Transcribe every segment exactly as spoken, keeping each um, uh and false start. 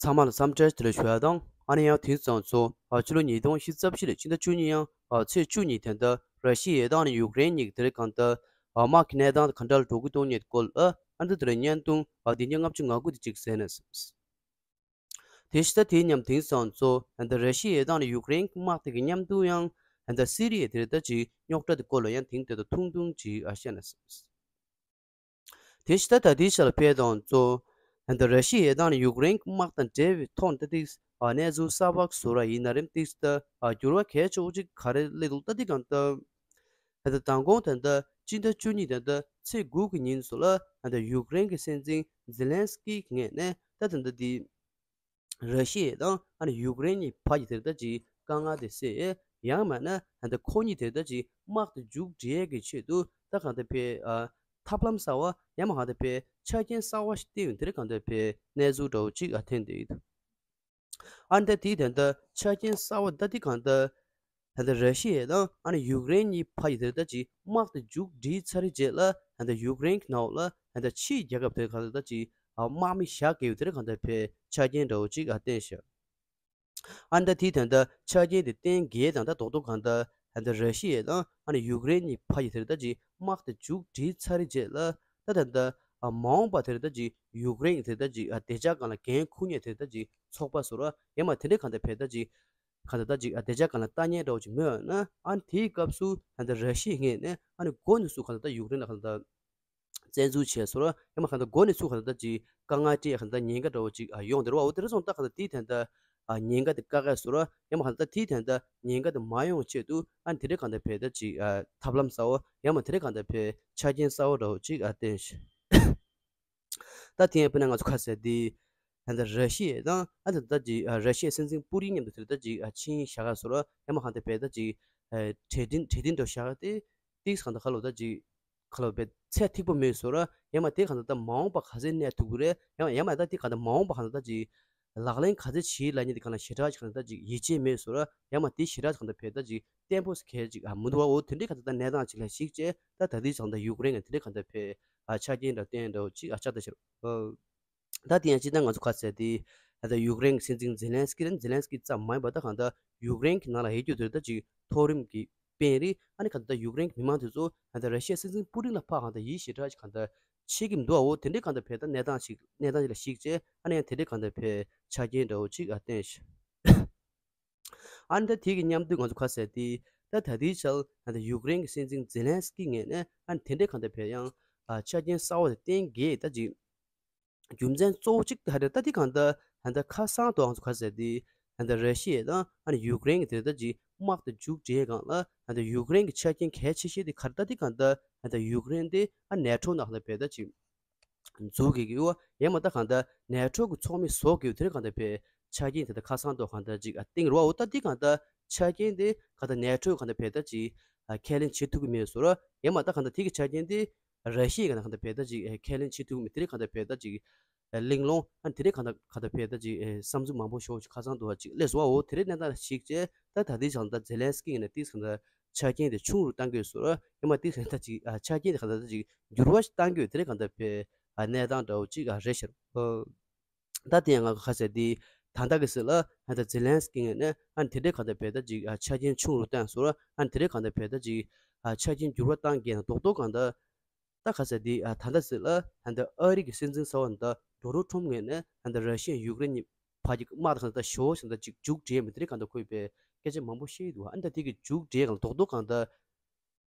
ཚང་མ་ལ་འཚམས་འདྲི་བདེ་ལེགས་ཞུ་ཡ་དང་། ཨ་ནི་ཡང་དེང་སང་ཚོ་ཨ་ཕྱི་ལོ་ཉིས་སྟོང་ཉི་ཤུ་རྩ་བཞི་ལོའི་ཕྱི་ཟླ་བཅུ་གཉིས་ཡང་ཨ་ཚེས་བཅུ་གཉིས་དེ་འདྲ་ར་ཤི་ཡའི་དང་ནི་ཡུཀ་རེན་གཉིས་ཀྱི་དེ་རིང་གང་ལྟར་ཨ་དམག་གི་གནས་སྟངས་དེ་ག་འདྲ་ལ་འགྲོ་གི་འདུག་མཁན་སྐོར་ལ་ཨ་ནི་དེ་རིང་བརྙན་ཐུང་ཨ་བདུན་བརྒྱ་ལྔ་བཅུ་ང་དགུ་དེ་གཅིག་གསན་ན་བསམས། དེ་ཕྱི་ཟླ་དེའི་མཉམ་དེང་སང་ཚོ་ཨ་ནི་ར་ཤི་ཡའི་དང་ནི་ཡུཀ་རེན་གྱི་དམག་དེ་གི་མཉམ་དུ་ཡང་ཨ་ནི་སི་རི་ཡའི་དེ་འདྲ་ཅིག་རྙོག་དྲ་དེ་སྐོར་ལ་ཡང་དེང་དེ་དང་ཐུང་ཐུང་ཅིག་ཨ་བཤད་ན་བསམས། དེ་ཕྱི་ཟླ་ད་ལྟའི་ཆར་ལ་ཕེབས་དང་གཙོ། ཨ་ནི་ར་ཤི་ཡའི་དང་ནི་ཡུཀ་རེན་གྱི་དམག་དང་འབྲེལ་བའི་ཐོག་ནས་ཏིག་ཨ་གནས་ཚུལ་གསར་པ་བཟོ་ར་ཡིན་ན་རིམ་ཏིག་ད་ཨ་འགྱུར་བ་གལ་ཆེ་བོ་ཅིག་ག་རེ་སླེབས་འདུག་ད་འདི་གང་ལྟར། ད་ལྟ་མདང་དགོང་ད་ལྟ་སྤྱི་ཟླ་བཅུ་གཉིས་ད་ལྟ་ཚེས་དགུ་གི་ཉིན་སུ་ལ་ཨ་ནི་ཡུཀ་རེན་གྱི་སྲིད་འཛིན་ཛེ་ལན་སི་ཀི་གི་ངོས་ནས་ད་ད་ལྟ་འདི། ར་ཤི་ཡ་དང་ཨ་ནི་ཡུཀ་རེན་གཉིས་བར་གྱི་དེ་ལྟ་ཅིག་དཀའ་ངལ་དེ་སེལ། ཡང་མིན་ན་ཨ་ནི་ཁོ་གཉིས་དེ་ལྟ་ཅིག་དམག་དེ་མཇུག་སྒྲིལ་གྱི་ཆེད་དུ་ད་གང་ལྟར་ཕེ་ཨ་ཐབས་ལམ་གསར་བ་ཡང་མིན་གང་ལྟར་ཕེ་ཆ་རྐྱེན་གསར་བ་ཞིག་བཏིང་ཡོད་དེ་རེད། གང་ལྟར་ཕེ་གནས་ཚུལ་འདྲ་བོ་ཅིག་ཨ་ཐོན་བསྡད་ཡོད། ཨ་ནི་ད་དེའི་དེ་ལྟ་ཆ་རྐྱེན་གསར་བ་ད་དེ་གང་ལྟར། ད་ལྟ་ར་ཤི་ཡ་དང་ཨ་ནི་ཡུཀ་རེན་གཉིས་བར་གྱི་དེ་ལྟ་ཅིག་དམག་དེ་མཇུག་སྒྲིལ་ཚར་རྗེས་ལ་ད་ལྟ་ཡུཀ་རེན་གྱི་ནང་ལ་ད་ལྟ་ཕྱིའི་རྒྱལ་ཁབ་དེ་ག་ད་ལྟ་ཅིག་དམག་མི་བཞག་དགོས་ཡོད་དེ་རེད། གང་ལྟར་ཕེ་ཆ་རྐྱེན་འདྲ་བོ་ཅིག་ཨ་བསྟན་ཤག་ཨ་ནི་ད་དེའི་དེ་ལྟ་ཆ་རྐྱེན་དེ་བསྟན་དགོས་དང་ད་རྡོག་རྡོག་གང་ལྟར་ད་ལྟ་ར་ཤི་ཡ་དང་ཨ་ནི་ཡུཀ་རེན་གཉིས་བར་གྱི་དེ་ལྟ་ཅིག་དམག་དེ་མཇུག་སྒྲིལ་ཚར་རྗེས་ལ་ད་ད་ལྟ་མ་འོངས་པ་དེ་ལྟ་ཅིག་ཡུཀ་རེན་གྱི་དེ་ལྟ་ཅིག་བདེ་འཇགས་སྒང་ལ་འགན་འཁུར་མཁན་དེ་ལྟ་ཅིག་ཚོགས་པ་བཟོ་ར་ཡང་མིན་དེ་འདྲའི་གང་ལྟར་ཕེ་ད་ཅིག་གང་ལྟར་ད་ཅིག་ཨ་བདེ་འཇགས་སྒང་ལ་ལྟ་མཁན་འདྲ་བོ་ཅིག་མེད་ན། ཨ་ནི་དེའི་སྐབས་སུ་ད་ལྟ་ར་ཤི་ཡའི་ངོས་ནས་ཨ་ནི་འགོ་ནས་ཚུར་གང་ལྟར་ད་ཡུཀ་རེན་ལ་གང་ལྟར་བཙན་འཛུལ་བྱས་སོང་ར་ཡང་མིན་གང་ལྟར་འགོ་ནས་ཚུར་གང་ལྟར་ད་ཅིག་དཀའ་ངལ་སྤྲད་གང་ལྟར་ཉེན་ཁ་འདྲ་བོ་ཅིག་ཨ་ཡོང་དེ་རེད་བ། འོ་དེ་རེད་སོང་ད་གང་ལྟར་དེའི་དེ་ལྟ་ཨ་ཉེན་ཁ་དེ་བཀག་ག་སོང་ར་ཡང་མིན་གང་ལྟར་དེའི་དེ་ལྟ་ཉེན་ཁ་དེ་མ་ཡོང་ཆེད་དུ་ཨ་ནི་དེ་འདྲའི་གང་ལྟར་ཕེ་ད་ཅིག་ཨ་ཐབས་ལམ་གསར་བ་ཡང་མིན་དེ་འདྲའི་གང་ལྟར་ཕེ་ཆ་རྐྱེན་གསར་བ་འདྲ་བོ་ཅིག་ཨ་བསྟན་ཤག་ད་དེ་ཡང་དཔེར་ན་ང་ཚོ་ཁ་གསལ་དེ་ད་ལྟ་ར་ཤི་ཡ་དང་ཨ་ད་ད་ཅིག་ཨ་ར་ཤི་ཡའི་སྲིད་འཛིན་པུ་ཏིན་མཉམ་དུ་དེ་ད་ཅིག་ཨ་ཆིངས་བཞག་ག་སོང་ར་ཡང་མིན་གང་ལྟར་ཕེ་ད་ཅིག་ཨ་གྲོས་མཐུན་གྲོས་མཐུན་འདྲ་བཞག་ག་དེ་ཏིག་གང་ལྟར་ཁ་ལོ་ད་ཅིག་ཁ་ལོ་བའི་ཚད་ཐིག་པོ་མེད་སོང་ར་ཡང་མིན་དེ་གང་ལྟར་ད་མ་འོངས་པ་ག་ཚོད་གནས་ཐུབ་ཀྱི་རེད། ཡང་ཡང་མིན་ད་དེ་གང་ལྟར་མ་འོངས་པ་གང་ལྟར་ད་ཅིག་ལག་ལེན་ག་ཚོད་བྱེད་ལ་ཉེ་དེ་གང་ལ་ཞེ་དྲག་ཅིག་གང་ལྟར་ད་ཅིག་ཡིད་ཆེས་མེད་སོང་ར་ཡང་མིན་དེ་ཞེ་དྲག་གང་ལྟར་ཕེ་ད་ཅིག་བརྟན་པོ་གལ་ཅིག་ཨ་མི་འདུག་བ། འོ་དེ་འདྲའི་གང་ལྟར་ད་གནས་སྟངས་ཅིག་ལ་གཞིགས་བྱས་ད་ད་དེ་ཙང་ད་ཡུཀ་རེན་གྱི་དེ་འདྲའི་གང་ལྟར་ཕེ་ཨ་ཆ་རྐྱེན་འདྲ་བསྟན་འདྲ་ཅིག་ཨ་ཆགས་ད་ཤར། ད་དེ་ཡང་སྤྱིར་བཏང་ང་ཚོ་ཁ་གསལ་དེ་ད་ལྟ་ཡུཀ་རེན་གྱི་སྲིད་འཛིན་ཛེ་ལན་སི་ཀི་རེད། ཛེ་ལན་སི་ཀི་ཙམ་མ་ཡིན་པར་ད་གང་ལྟར་ཡུཀ་རེན་གྱི་ནང་ལ་ཡོད་རྒྱུ་དེ་ད་ཅིག་མཐོ་རིམ་གྱི་དཔོན་རེད། ཨ་ནི་གང་ལྟར་ཡུཀ་རེན་གྱི་མི་མང་དེ་ཚོ་ད་ལྟ་ར་ཤི་ཡའི་སྲིད་འཛིན་པུ་ཏིན་ལ་ཕར་གང་ལྟར་ཡིད་ཞེ་དྲག་ཅིག་གང་ལྟར་བྱེད་ཀྱི་མི་འདུག་བ། འོ་དེ་འདྲའི་གང་ལྟར་ཕེ་ད་གནས་སྟངས་ཤིག་གནས་སྟངས་ཤིག་ལ་གཞིགས་བྱས་ཨ་ནི་ཡང་དེ་འདྲའི་གང་ལྟར་ཕེ་ཆ་རྐྱེན་འདྲ་བོ་ཅིག་ཨ་བསྟན་ཤག་ཨ་ནི་ད་དེ་གི་མཉམ་དུ་ང་ཚོ་ཁ་གསལ་དེ་ད་ད་ལྟའི་ཆར་ད་ལྟ་ཡུཀ་རེན་གྱི་སྲིད་འཛིན་ཛེ་ལན་སི་ཀི་ངོས་ནས་ཨ་ནི་དེ་འདྲའི་གང་ལྟར་ཕེ་ཡང་ཨ་ཆ་རྐྱེན་གསར་བ་དེ་བསྟན་གྱི་ད་ཅིག་རྒྱུ་མཚན་གཙོ་བོ་གཅིག་ད་རེད། ད་དེ་གང་ལྟར་ད་ལྟ་ཁ་སང་དུ་ང་ཚོ་ཁ་གསལ་དེ་ད་ལྟ་ར་ཤི་ཡ་དང་ཨ་ནི་ཡུཀ་རེན་གྱི་དེ་ལྟ་ཅིག་དམག་དེ་མཇུག་སྒྲིལ་སྒང་ལ་ད་ལྟ་ཡུཀ་རེན་གྱི་ཆ་རྐྱེན་གལ་ཆེ་ཤོས་དེ་ག་རེ་ད་དེ་གང་ལྟར་ད་ལྟ་ཡུཀ་རེན་དེ་ཨ་ནེ་ཊོ་ནང་ལ་ཕེ་ད་ཅིག་འཛུལ་དགོས་ཀྱི་ཡོད། ཡང་མིན་ད་གང་ལྟར་ནེ་ཊོ་གི་ཚོགས་མི་བཟོ་དགོས་དེ་གང་ལྟར་ཕེ་ཆ་རྐྱེན་དེ་ད་ཁ་སང་དུ་གང་ལྟར་ཅིག་ཨ་བཏིང་རོགས། འོ་ད་དེ་གང་ལྟར་ཆ་རྐྱེན་དེ་གང་ལྟར་ནེ་ཊོ་གང་ལྟར་ཕེ་ད་ཅིག་ཨ་ཁས་ལེན་བྱེད་ཐུབ་ཀྱི་མེད་སོང་ར་ཡང་མིན་ད་གང་ལྟར་དེ་གི་ཆ་རྐྱེན་དེ་ར་ཤི་ཡ་གང་ལྟར་གང་ལྟར་ཕེ་ད་ཅིག་ཨ་ཁས་ལེན་བྱེད་ཐུབ་ཀྱི་མེད། དེ་གང་ལྟར་ཕེ་ད་ཅིག་ཨ་གླེང་སློང་ཨ་དེ་གང་ལྟར་གང་ལྟར་ཕེ་ད་ཅིག་ཨ་བསམ་ཚུལ་མང་པོ་ཞོག་ཅིག་ཁ་སང་དུ་བ་ཅིག་སླེབས་སོང་བ། འོ་དེ་རེད། གནས་སྟངས་ལ་གཞིགས་བྱས་ད་ད་ལྟའི་ཆར་ད་ཛེ་ལན་སི་ཀི་ངོས་ནས་ཏིག་གང་ལྟར་ཆ་རྐྱེན་དེ་ཆུང་རུ་གཏང་དགོས་སོང་ར་ཡང་མིན་ཏིག་གང་ལྟར་ཅིག་ཨ་ཆ་རྐྱེན་དེ་གང་ལྟར་ཅིག་འགྱུར་བ་ཞིག་གཏང་དགོས་དེ་རེད། གང་ལྟར་ཕེ་ཨ་གནས་སྟངས་འདྲ་བོ་ཅིག་ཨ་རེད་ཤག་ཨ་ད་དེ་ཡང་ང་ཁ་གསལ་དེ་ད་ལྟ་གི་སྲིད་ལ་ཨ་ད་ཛེ་ལན་སི་ཀི་ངོས་ནས་ཨ་དེ་འདྲའི་གང་ལྟར་ཕེ་ད་ཅིག་ཨ་ཆ་རྐྱེན་ཆུང་རུ་བཏང་སོང་ར་ཨ་དེ་འདྲའི་གང་ལྟར་ཕེ་ད་ཅིག་ཨ་ཆ་རྐྱེན་འགྱུར་བ་བཏང་གི་ཡང་རྡོག་རྡོག་གང་ལྟར་ད་ཁ་གསལ་དེ་ཨ་ད་ལྟ་སྲིད་ལ་ཨ་ད་ཨ་རི་གི་སྲིད་འཛིན་གསར་བ་ད་ཌོ་ནལ་ཊམ་ངོས་ནས་ཨ་ད་ར་ཤི་ཡ་ཡུཀ་རེན་གཉིས་བར་གྱི་དམག་ད་གང་ལྟར་ཞོ་ཞིག་ད་ཅིག་མཇུག་སྒྲིལ་མི་དེ་འདྲའི་གང་ལྟར་ཁོས་ཕེ་སྐད་ཆ་མང་པོ་བཤད་ཡོད་འདུག་ཨ་ད་དེ་གི་མཇུག་སྒྲིལ་གང་རྡོག་རྡོག་གང་ལྟར།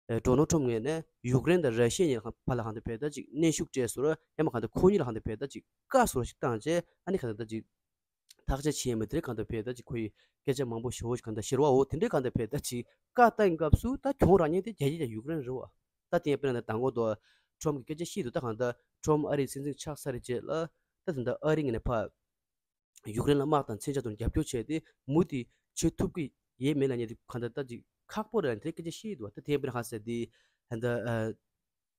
ཨེ་ཌོ་ནལ་ཊམ་ངོས་ནས་ཡུཀ་རེན་དང་ར་ཤི་ཡ་གཉིས་བར་ལ་གང་ལྟར་ཕེ་ད་ཅིག་གནོན་ཤུགས་སྤྲད་སོང་ར་ཡང་མིན་གང་ལྟར་ཁོ་གཉིས་ལ་གང་ལྟར་ཕེ་ད་ཅིག་བཀའ་སོགས་ཤིག་བཏང་རྗེས་ཨ་ནི་གང་ལྟར་ད་ཅིག་ཐག་གཅོད་བྱས་མི་དེ་རེད། གང་ལྟར་ཕེ་ད་ཅིག་ཁོ་ཡི་སྐད་ཆ་མང་པོ་ཞེ་པོ་ཞིག་གང་ལྟར་བཤད་རོགས། འོ་དེ་འདྲའི་གང་ལྟར་ཕེ་ད་ཅིག་བཀའ་བཏང་སྐབས་སུ་ད་གྱོང་རག་མཁན་དེ་རྒྱ་ཡིག་དང་ཡུཀ་རེན་རེད་བ། ད་དེ་ཡང་དཔེར་ན་ད་མདང་དགོང་དུ་ཊམ་གྱིས་སྐད་ཆ་བཤད་འདུག་ད་གང་ལྟར་ཊམ་ཨ་རིའི་སྲིད་འཛིན་ཆགས་ཚར་རྗེས་ལ་ད་ད་ལྟ་ཨ་རི་ངོས་ནས་ཕར། ཡུཀ་རེན་ལ་དམག་དང་མཚོན་ཆ་དང་རྒྱབ་སྐྱོར་བྱས་ཏེ་མུ་མཐུད་བྱེད་ཐུབ་ཀྱི་ཡོད་མེད་ལབ་མཁན་དེ་གང་ལྟར་ད་ཅིག་ཁག་པོ་རེད་ལབ་དེ་སྐད་ཆ་བཤད་ཡོད་འདུག་བ། ད་དེ་ཡིན་པ་ན་གང་ཟེར་དེ་ད་ལྟ་ཨ་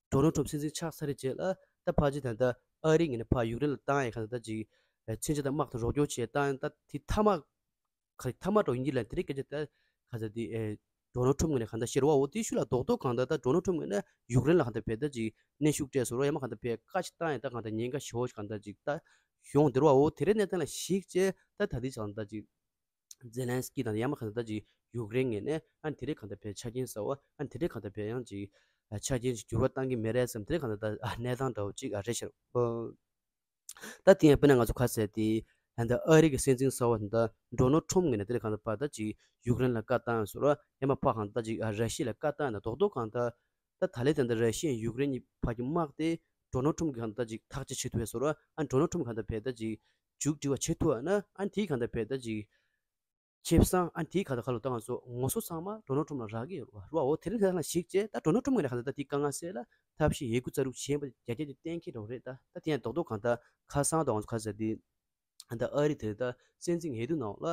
ཌོ་ནལ་ཊམ་སྲིད་འཛིན་ཆགས་ཚར་རྗེས་ལ་ད་ཕལ་ཆེར་ད་ལྟ་ཨ་རི་ངོས་ནས་ཕར་ཡུཀ་རེན་ལ་བཏང་ཡས་གང་ལྟར་ད་ཅིག་ཨ་མཚོན་ཆ་དང་དམག་དང་རོགས་སྐྱོར་བྱས་བཏང་ད་དེ་མཐའ་མ་ག་མཐའ་མ་འགྲོ་ཡིན་གྱི་ལབ་དེ་རིང་སྐད་ཆ་ད་གང་ཟེར་དེ་ཨེ་ ཌོ་ནལ་ཊམ་ངོས་ནས་གང་ལྟར་བཤད་རེད་བ། འོ་དེའི་ཤུལ་ལ་རྡོག་རྡོག་གང་ལྟར་ད་ཌོ་ནལ་ཊམ་ངོས་ནས་ཡུཀ་རེན་ལ་གང་ལྟར་བས་ད་ཅིག་གནོན་ཤུགས་སྤྲད་སོང་ར། ཡང་མ་གང་ལྟར་བས་བཀའ་ཅིག་བཏང་ཡང་ད་གང་ལྟར་ཉེན་ཁ་ཞེ་པོ་ཅིག་གང་ལྟར་ཅིག་ད་ཡོང་བསྡད་རེད་བ། འོ་དེ་རེད། གནས་སྟངས་ལ་གཞིགས་བྱས་ད་ད་ལྟའི་ཆ་ལ་ད་ཅིག་ཛེ་ལན་སི་ཀི་དང་ཡང་མ་གང་ལྟར་ད་ཅིག་ཡུཀ་རེན་ངོས་ནས་ཨ་ནི་དེ་རིང་གང་ལྟར་བས་ཆ་རྐྱེན་གསར་བ། ཨ་ནི་དེ་རིང་གང་ལྟར་བས་ཡང་ཅིག་ཆ་རྐྱེན་ཅིག་འགྱུར་བ་གཏང་གི་མེད་རེད་བསམ། དེ་རིང་གང་ལྟར་ད་གནས་སྟངས་འདྲ་བོ་ཅིག་རེད་ཤག་ད་དེ་ཡང་དཔེར་ན་ང་ཚོ་ག་ཟེར་དེ་ད་ལྟ་ཨ་རི་གི་སྲིད་འཛིན་གསར་བ་ད་ལྟ་ཌོ་ནལ་ཊམ་ངོས་ནས་དེ་རིང་གང་ལྟར་བ་ད་ཅིག་ཡུཀ་རེན་ལ་བཀའ་བཏང་ཡོད་ཟེར་ར། ཡང་མ་ཕར་གང་ལྟར་ཅིག་ར་ཤི་ཡ་ལ་བཀའ་བཏང་ཡོད་ན་རྡོག་རྡོག་གང་ལྟར་ད་ད་ལན་ད་ལྟ་ར་ཤི་ཡ་ཡུཀ་རེན་གཉིས་བར་གྱི་དམག་དེ་ཌོ་ནལ་ཊམ་གྱིས་གང་ལྟར་ཅིག་ཐག་གཅོད་བྱེད་ཐུབ་ཡོད་ཟེར་ར། ཨ་ཌོ་ནལ་ཊམ་གང་ལྟར་བས་ད་ཅིག་མཇུག་སྒྲིལ་བ་བྱེད་ཐུབ་ཡོད་ན། ཨ་དེའི་གང་ལྟར་བས་ད་ཅིག་ཆེ་བསང་ཨ་དེའི་ཁ་ད་ཁ་ལོ་ད་ང་ཚོ་ངོ་སོ་ཚང་མ་ཌོ་ནལ་ཊམ་ལ་རག་གི་ཡོད་རེད་བ། འོ་དེ་རིང་ད་ལ་གཞིགས་བྱས་ད་ཌོ་ནལ་ཊམ་ངོས་ནས་ག་ད་ད་དེའི་དཀའ་ངལ་སེལ་ལ་ཐབས་ཤེས་ཡོད་དགུ་རྩ་དྲུག་བྱས་པ་རྒྱ་སྐྱེད་དེ་གཏན་འཁེལ་འགྲོ་རེད། ད་ད་དེ་ཡང་རྡོག་རྡོག་གང་ལྟར་ཁ་སང་ད་ང་ཚོ་ག་ཟེར་དེ་ད་ཨ་རི་དེ་ད་སྲིད་འཛིན་འོས་བསྡུ་ནང་ལ་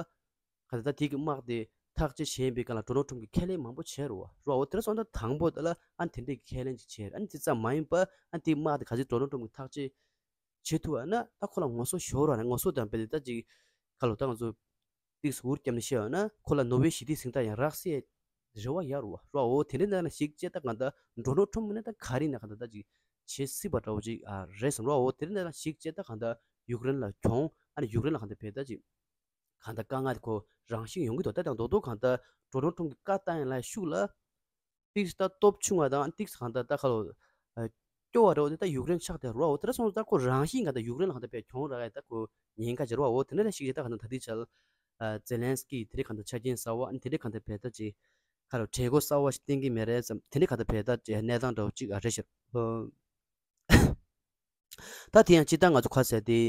ག་ད་ད་དེ་གི་དམག་དེ་ཐག་གཅོད་བྱས་པའི་སྐབས་ལ་ཌོ་ནལ་ཊམ་གྱིས་ཁས་ལེན་མང་པོ་བྱས་རེད་བ། རེད་བ། འོ་དེ་ར་སོང་ད་དང་པོ་ད་ལ་ཨ་དེ་འདྲའི་ཁས་ལེན་ཅིག་བྱས། ཨ་ནི་དེ་ཙམ་མ་ཡིན་པ་ཨ་དེ་དམག་དེ་ག་ཚོད་ཌོ་ནལ་ཊམ་གྱིས་ཐག་གཅོད་བྱེད་ཐུབ་ཨ་ན་ད་ཁོ་ལ་ངོ་སོ་ཤོར་བ་ན་ངོ་སོ་དང་བེད་ད་ཅིག་ཁ་ལོ་ད་ང་ཚོ་ཏིག་ཟུར་བརྒྱབ་ནས་བཤད་བ་ན་ཁོ་ལ་ནོ་བེལ་ཞི་བདེའི་གཟེངས་རྟགས་ཡང་རག་སའི་རེ་བ་ཡོད་རེད་བ། རེད་བ། འོ་དེ་འདྲའི་ནང་ལ་གཞིགས་བྱས་ད་གང་ལྟར་ཌོ་ནལ་ཊམ་ནི་ད་ག་རེ་ན་གང་ལྟར་ད་ཅིག་བྱེད་སྲིད་པ་འདྲ་བོ་ཅིག་ཨ་རེད་བསམ་རེད་བ། འོ་དེ་འདྲའི་ནང་ལ་གཞིགས་བྱས་ད་གང་ལྟར་ཡུཀ་རེན་ལ་གྱོང་ཨ་ནི་ཡུཀ་རེན་ལ་གང་ལྟར་བེད་ད་ཅིག་གང་ལྟར་དཀའ་ངལ་དེ་ཁོ་རང་བཞིན་ཡོང་གི་འདུག་ད་དང་རྡོག་རྡོག་གང་ལྟར་ཌོ་ནལ་ཊམ་གྱིས་བཀའ་བཏང་ཡ་ལ་ཤུགས་ལ་ཏིག་ཙམ་ད་སྟོབས་ཆུང་བ་དང་ཏིག་ཙམ་གང་ལྟར་ད་ཁ་ལོ་ཨ་སྐྱོ་བ་འདྲ་བོ་དེ་ད་ཡུཀ་རེན་ཆགས་བསྡད་རེད་བ། འོ་དེ་འདྲ་སོང་ཙང་ད་ཁོ་རང་བཞིན་གང་ལྟར་ཡུཀ་རེན་ལ་གང་ལྟར་བས་གྱོང་རག་ཡ་ད་ཁོ་ཉེན་ཁ་ཅིག་རེད་བ། འོ་དེ་འདྲ་ལ་གཞིགས་བྱས་ད་གང་ལྟར་ད་ལྟའི་ཆར་ཨ་ཛེ་ལན་སི་ཀི་དེ་འདྲའི་གང་ལྟར་ཆ་རྐྱེན་གསར་བ་ཨ་ནི་དེ་འདྲའི་གང་ལྟར་བས་ད་ཅིག་ཁ་ལོ་གྲོས་འགོ་གསར་བ་ཞིག་བཏིང་གི་མེད་རེད་བསམ། དེ་འདྲའི་གང་ལྟར་བས་ད་ཅིག་གནས་སྟངས་འདྲ་བོ་ཅིག་ཨ་རེད་ཤག་ད་དེ་ཡང་སྤྱིར་བཏང་ང་ཚོ་ག་ཟེར་དེ་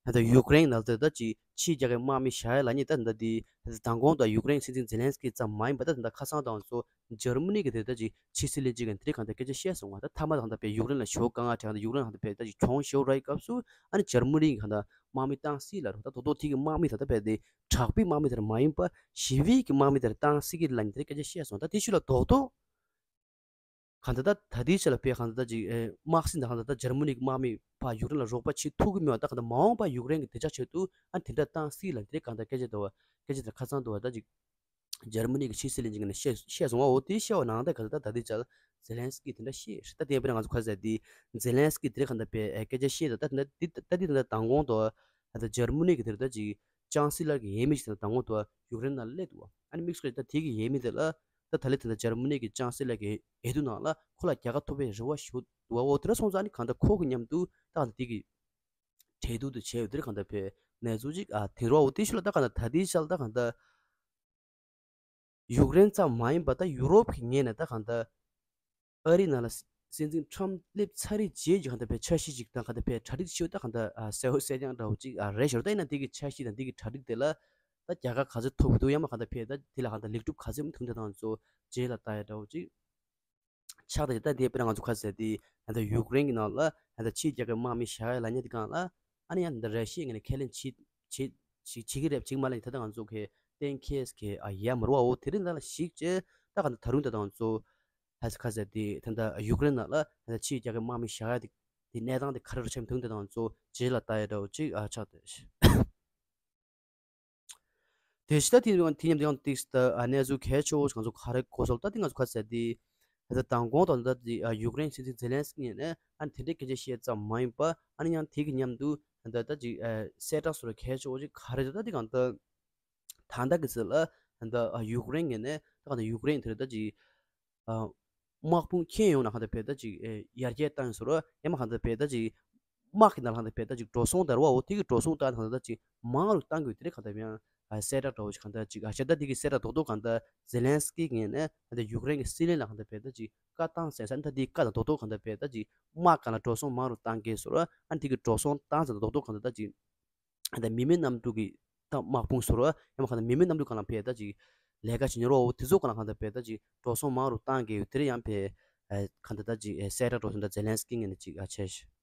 ད་ལྟ་ཡུཀ་རེན་ནང་ལ་ད་ཅིག་ཕྱིའི་རྒྱལ་ཁབ་དམག་མི་བཞག་ཡ་ལབ་མཁན་ད་ད་དེ་མདང་དགོང་དང་ཡུཀ་རེན་སྲིད་འཛིན་ཛེ་ལན་སི་ཀི་ཙམ་མ་ཡིན་པ་ད་ད་ཁ་སང་དང་ཚོ་འཇར་མ་ནི་གི་དེ་ད་ཅིག་ཕྱི་སྲིད་བློན་ཆེན་གྱིས་དེ་རིང་གང་ལྟར་སྐད་ཆ་བཤད་སོང་བ། ད་མཐའ་མ་དང་ད་བས་ཡུཀ་རེན་ལ་ཞེ་པོ་དཀའ་ངལ་འཕྲད་ད་ཡུཀ་རེན་གང་ལྟར་བས་ད་ཅིག་གྱོང་ཞེ་པོ་རག་གི་སྐབས་སུ་ཨ་ནི་འཇར་མ་ནི་གི་གང་ལྟར་དམག་མི་བཏང་སྲིད་ལབ་རེད། ད་རྡོག་རྡོག་དེ་གི་དམག་མི་ད་ད་བས་དེ་དྲག་པོའི་དམག་མི་དེ་མ་ཡིན་པ་ཞི་བའི་གི་དམག་མི་དེ་བཏང་སྲིད་ཀྱི་ལབ་མཁན་དེ་སྐད་ཆ་བཤད་སོང་། ད་དེ་ཤུལ་ལ་རྡོག་རྡོག་གང་ལྟར་ད་ད་ལྟའི་ཆ་ལ་དཔེ་གང་ལྟར་ད་ཅིག་ཨེ་དམག་སྲིད་དང་གང་ལྟར་ད་འཇར་མ་ནི་གི་དམག་མི་ཕར་ཡུཀ་རེན་ལ་རོགས་པ་བྱེད་ཐུབ་ཀྱི་མེད་པ། ད་གང་ལྟར་མ་འོངས་པར་ཡུཀ་རེན་གྱི་བདེ་འཇགས་ཆེད་དུ་ཨ་དེ་འདྲ་བཏང་སྲིད་ལ་དེ་གང་ལྟར་སྐད་ཆ་འདུག་བ། སྐད་ཆ་དེ་ཁ་སང་འདུག་བ། ད་ཅིག་འཇར་མ་ནི་གི་ཕྱི་སྲིད་བློན་ཆེན་གྱིས་ནས་བཤད་བཤད་སོང་བ། འོ་དེ་བཤད་པ་ནང་ད་གང་ལྟར་ད་ད་ལྟའི་ཆ་ལ་ཛེ་ལན་སི་ཀི་དེ་འདྲ་བཤད་ད་དེ་དཔེར་ན་ང་ཚོ་ཁ་ཟེར་དེ་ཛེ་ལན་སི་ཀི་དེ་འདྲ་གང་ལྟར་བས་སྐད་ཆ་བཤད་ད་ད་དེ་འདྲ་དེ་ད་དེ་ད་ལྟ་དང་གོང་དུ་ད་འཇར་མ་ནི་གི་དེ་འདྲ་ད་ཅིག་ཅང་སི་ལར་གྱི་འོས་མི་ཞིག་དང་དང་པོ་དུ་ཡུཀ་རེན་ནང་སླེབས་འདུག་བ། ཨ་ནི་དམིགས་སུ་བཀར་ད་དེ་གི་འོས་མི་དེ་ལ་ད་ད་ལན་དེ་འདྲ་འཇར་མ་ནི་གི་ཅང་སི་ལར་གྱི་འོས་བསྡུ་ནང་ལ་ཁོ་ལ་རྒྱལ་ཁ་ཐོབ་པའི་རེ་བ་ཞུ་འདུག་བ། འོ་དེ་འདྲ་སོང་ཙང་ཨ་ནི་གང་ལྟར་ཁོ་གི་མཉམ་དུ་ད་གང་ལྟར་དེ་གི་གྲོས་བསྡུར་དུ་བྱས་ཡོད། དེར་གང་ལྟར་བས་གནས་ཚུལ་ཅིག་ཨ་དེ་རོ། འོ་དེ་ཤུལ་ལ་ད་གང་ལྟར་ད་དེའི་ཆ་ལ་ད་གང་ལྟར་ཡུཀ་རེན་ཙམ་མ་ཡིན་པ་ད་ཡུ་རོབ་ཀྱི་ངོས་ནས་ད་གང་ལྟར་ཨ་རི་ནང་ལ་སྲིད་འཛིན་ཁྲམ་སླེབས་ཚར་རེད་རྗེས་ཀྱི་གང་ལྟར་བའི་འཆར་གཞི་ཅིག་དང་གང་ལྟར་བའི་གྲ་སྒྲིག་ཞུ་ད་གང་ལྟར་ཨ་གསལ་པོ་གསལ་རྐྱང་འདྲ་བོ་ཅིག་ཨ་རེད་ཤག་ད་ཡིན་ན་དེ་གི་འཆར་གཞི་དང་དེ་གི་གྲ་སྒྲིག་དེ་ལ་ད་རྒྱལ་ཁ་ག་ཚོད་ཐོབ་ཀྱི་འདུག་ཡང་མ་གང་ལྟར་བའི་ད་དེ་ལ་གང་ལྟར་ལེགས་གྲུབ་ག་ཚོད་ཐོན་ད་དང་ཚོ་རྗེས་ལ་ལྟ་ཡ་འདྲ་བོ་ཅིག་ཆགས་ད་ཡོད། ད་དེ་དཔེར་ན་ང་ཚོ་ཁ་ཟེར་དེ་ད་ཡུཀ་རེན་གྱི་ནང་ལ་ད་ཕྱིའི་རྒྱལ་ཁབ་དམག་མི་བཞག་ཡ་ལབ་མཁན་དེ་གང་ལ་ཨ་ནི་ཡང་ད་ར་ཤི་ཡའི་ངོས་ནས་ཁས་ལེན་བྱེད་བྱེད་བྱེད་བྱེད་ཀྱི་རེད་བྱེད་ཀྱི་མ་རེད། ད་ལྟ་ང་ཚོ་གི་གཏན་འཁེལ་གི་ཨ་ཡ་མ་རེད་བ། འོ་དེ་རིང་ད་ལ་གཞིགས་བྱས་ད་གང་ལྟར་ད་རུང་ད་ལྟ་ང་ཚོ་ཧ་ཁ་ཟེར་དེ་ད་ལྟ་ཡུཀ་རེན་ནང་ལ་ད་ཕྱིའི་རྒྱལ་ཁབ་དམག་མི་བཞག་ཡ་དེ་དེ་གནས་སྟངས་དེ་ག་རེ་རུ་ཆེམ་དུང་དེ་དང་ཚོ་རྗེས་ལ་ལྟ་ཡ་འདྲ་བོ་ཅིག་ཨ་ཆགས་ཏེ། དེ་ཕྱི་ད་དེ་དེ་མཉམ་དུ་ཡང་ཏིག་ད་ཨ་གནས་ཚུལ་གལ་ཆེ་བོ་ཞིག་ང་ཚོ་ག་རེ་གོ་སོང་ད་དེ་ང་ཚོ་ཁ་ཟེར་དེ་ད་ལྟ་མདང་དགོང་དང་ད་དེ་ཨ་ཡུཀ་རེན་སྲིད་འཛིན་ཛེ་ལན་སི་ཀི་ནས་ཨ་དེ་འདྲའི་སྐད་ཆ་བཤད་ཙམ་མ་ཡིན་པ་ཨ་ནི་ཡང་དེ་གི་མཉམ་དུ་ད་ད་ཅིག་ཨ་གསལ་བསྒྲགས་སོགས་གལ་ཆེ་བོ་ཅིག་ག་རེ་ད་ད་དེ་གང་ད་ད་ལྟ་གི་ཚེ་ལ་ད་ཡུཀ་རེན་ངོས་ནས་ད་གང་ད་ཡུཀ་རེན་དེར་ད་ཅིག་དམག་དཔུང་ཁྱོན་ཡོངས་ནས་གང་ད་བས་ད་ཅིག་ཡར་རྒྱས་བཏང་ཡོད་ཟེར་རོ། ཡང་མ་གང་ད་བས་ད་ཅིག་དམག་གི་ནང་ལ་གང་ད་བས་ད་ཅིག་འགྲོ་སོང་དར་བའོ་དེ་གི་འགྲོ་སོང་བཏང་གང་ད་ཅིག་མང་རུ་བཏང་དགོས་དེ་རེད། གང་ད་ཡང་གསལ་བསྒྲགས་འདྲ་བོ་ཞིག་གང་ད་ཅིག་ཨ་ཤ་ད་དེ་གི་གསལ་བསྒྲགས་རྡོག་རྡོག་གང་ད་ཛེ་ལན་སི་ཀི་ངོས་ནས་གང་ད་ཡུཀ་རེན་གི་སྲིད་བློན་ལ་གང་ད་བས་ད་ཅིག་བཀའ་བཏང་ཟེར་ས་ད་དེ་བཀའ་དང་རྡོག་རྡོག་གང་ད་བས་ད་ཅིག་དམག་གང་ལ་འགྲོ་སོང་མང་རུ་བཏང་གི་ཟེར་རོ། ཨ་དེ་གི་འགྲོ་སོང་བཏང་ཟེར་རྡོག་རྡོག་གང་ད་ད་ཅིག་ད་མི་མེད་གནམ་གྲུ་གི་ད་དམག་དཔུང་ཟེར་བ་ཡང་མ་གང་ད་མི་མེད་གནམ་གྲུ་གང་ལ་བས་ད་ཅིག་ལས་ཀ་བྱེད་ཉོ་རོགས་དེ་ཚོ་གང་ལ་གང་ད་བས་ད་ཅིག་འགྲོ་སོང་མང་རུ་བཏང་གི་ཡོད། དེ་རེད། ཡང་བས་གང་ད་ད་ཅིག་གསལ་བསྒྲགས་འགྲོ་སོང་ད་ཛེ་ལན་སི་ཀི་ངོས་ནས་ཅིག་ཨ་བྱས་ཤག་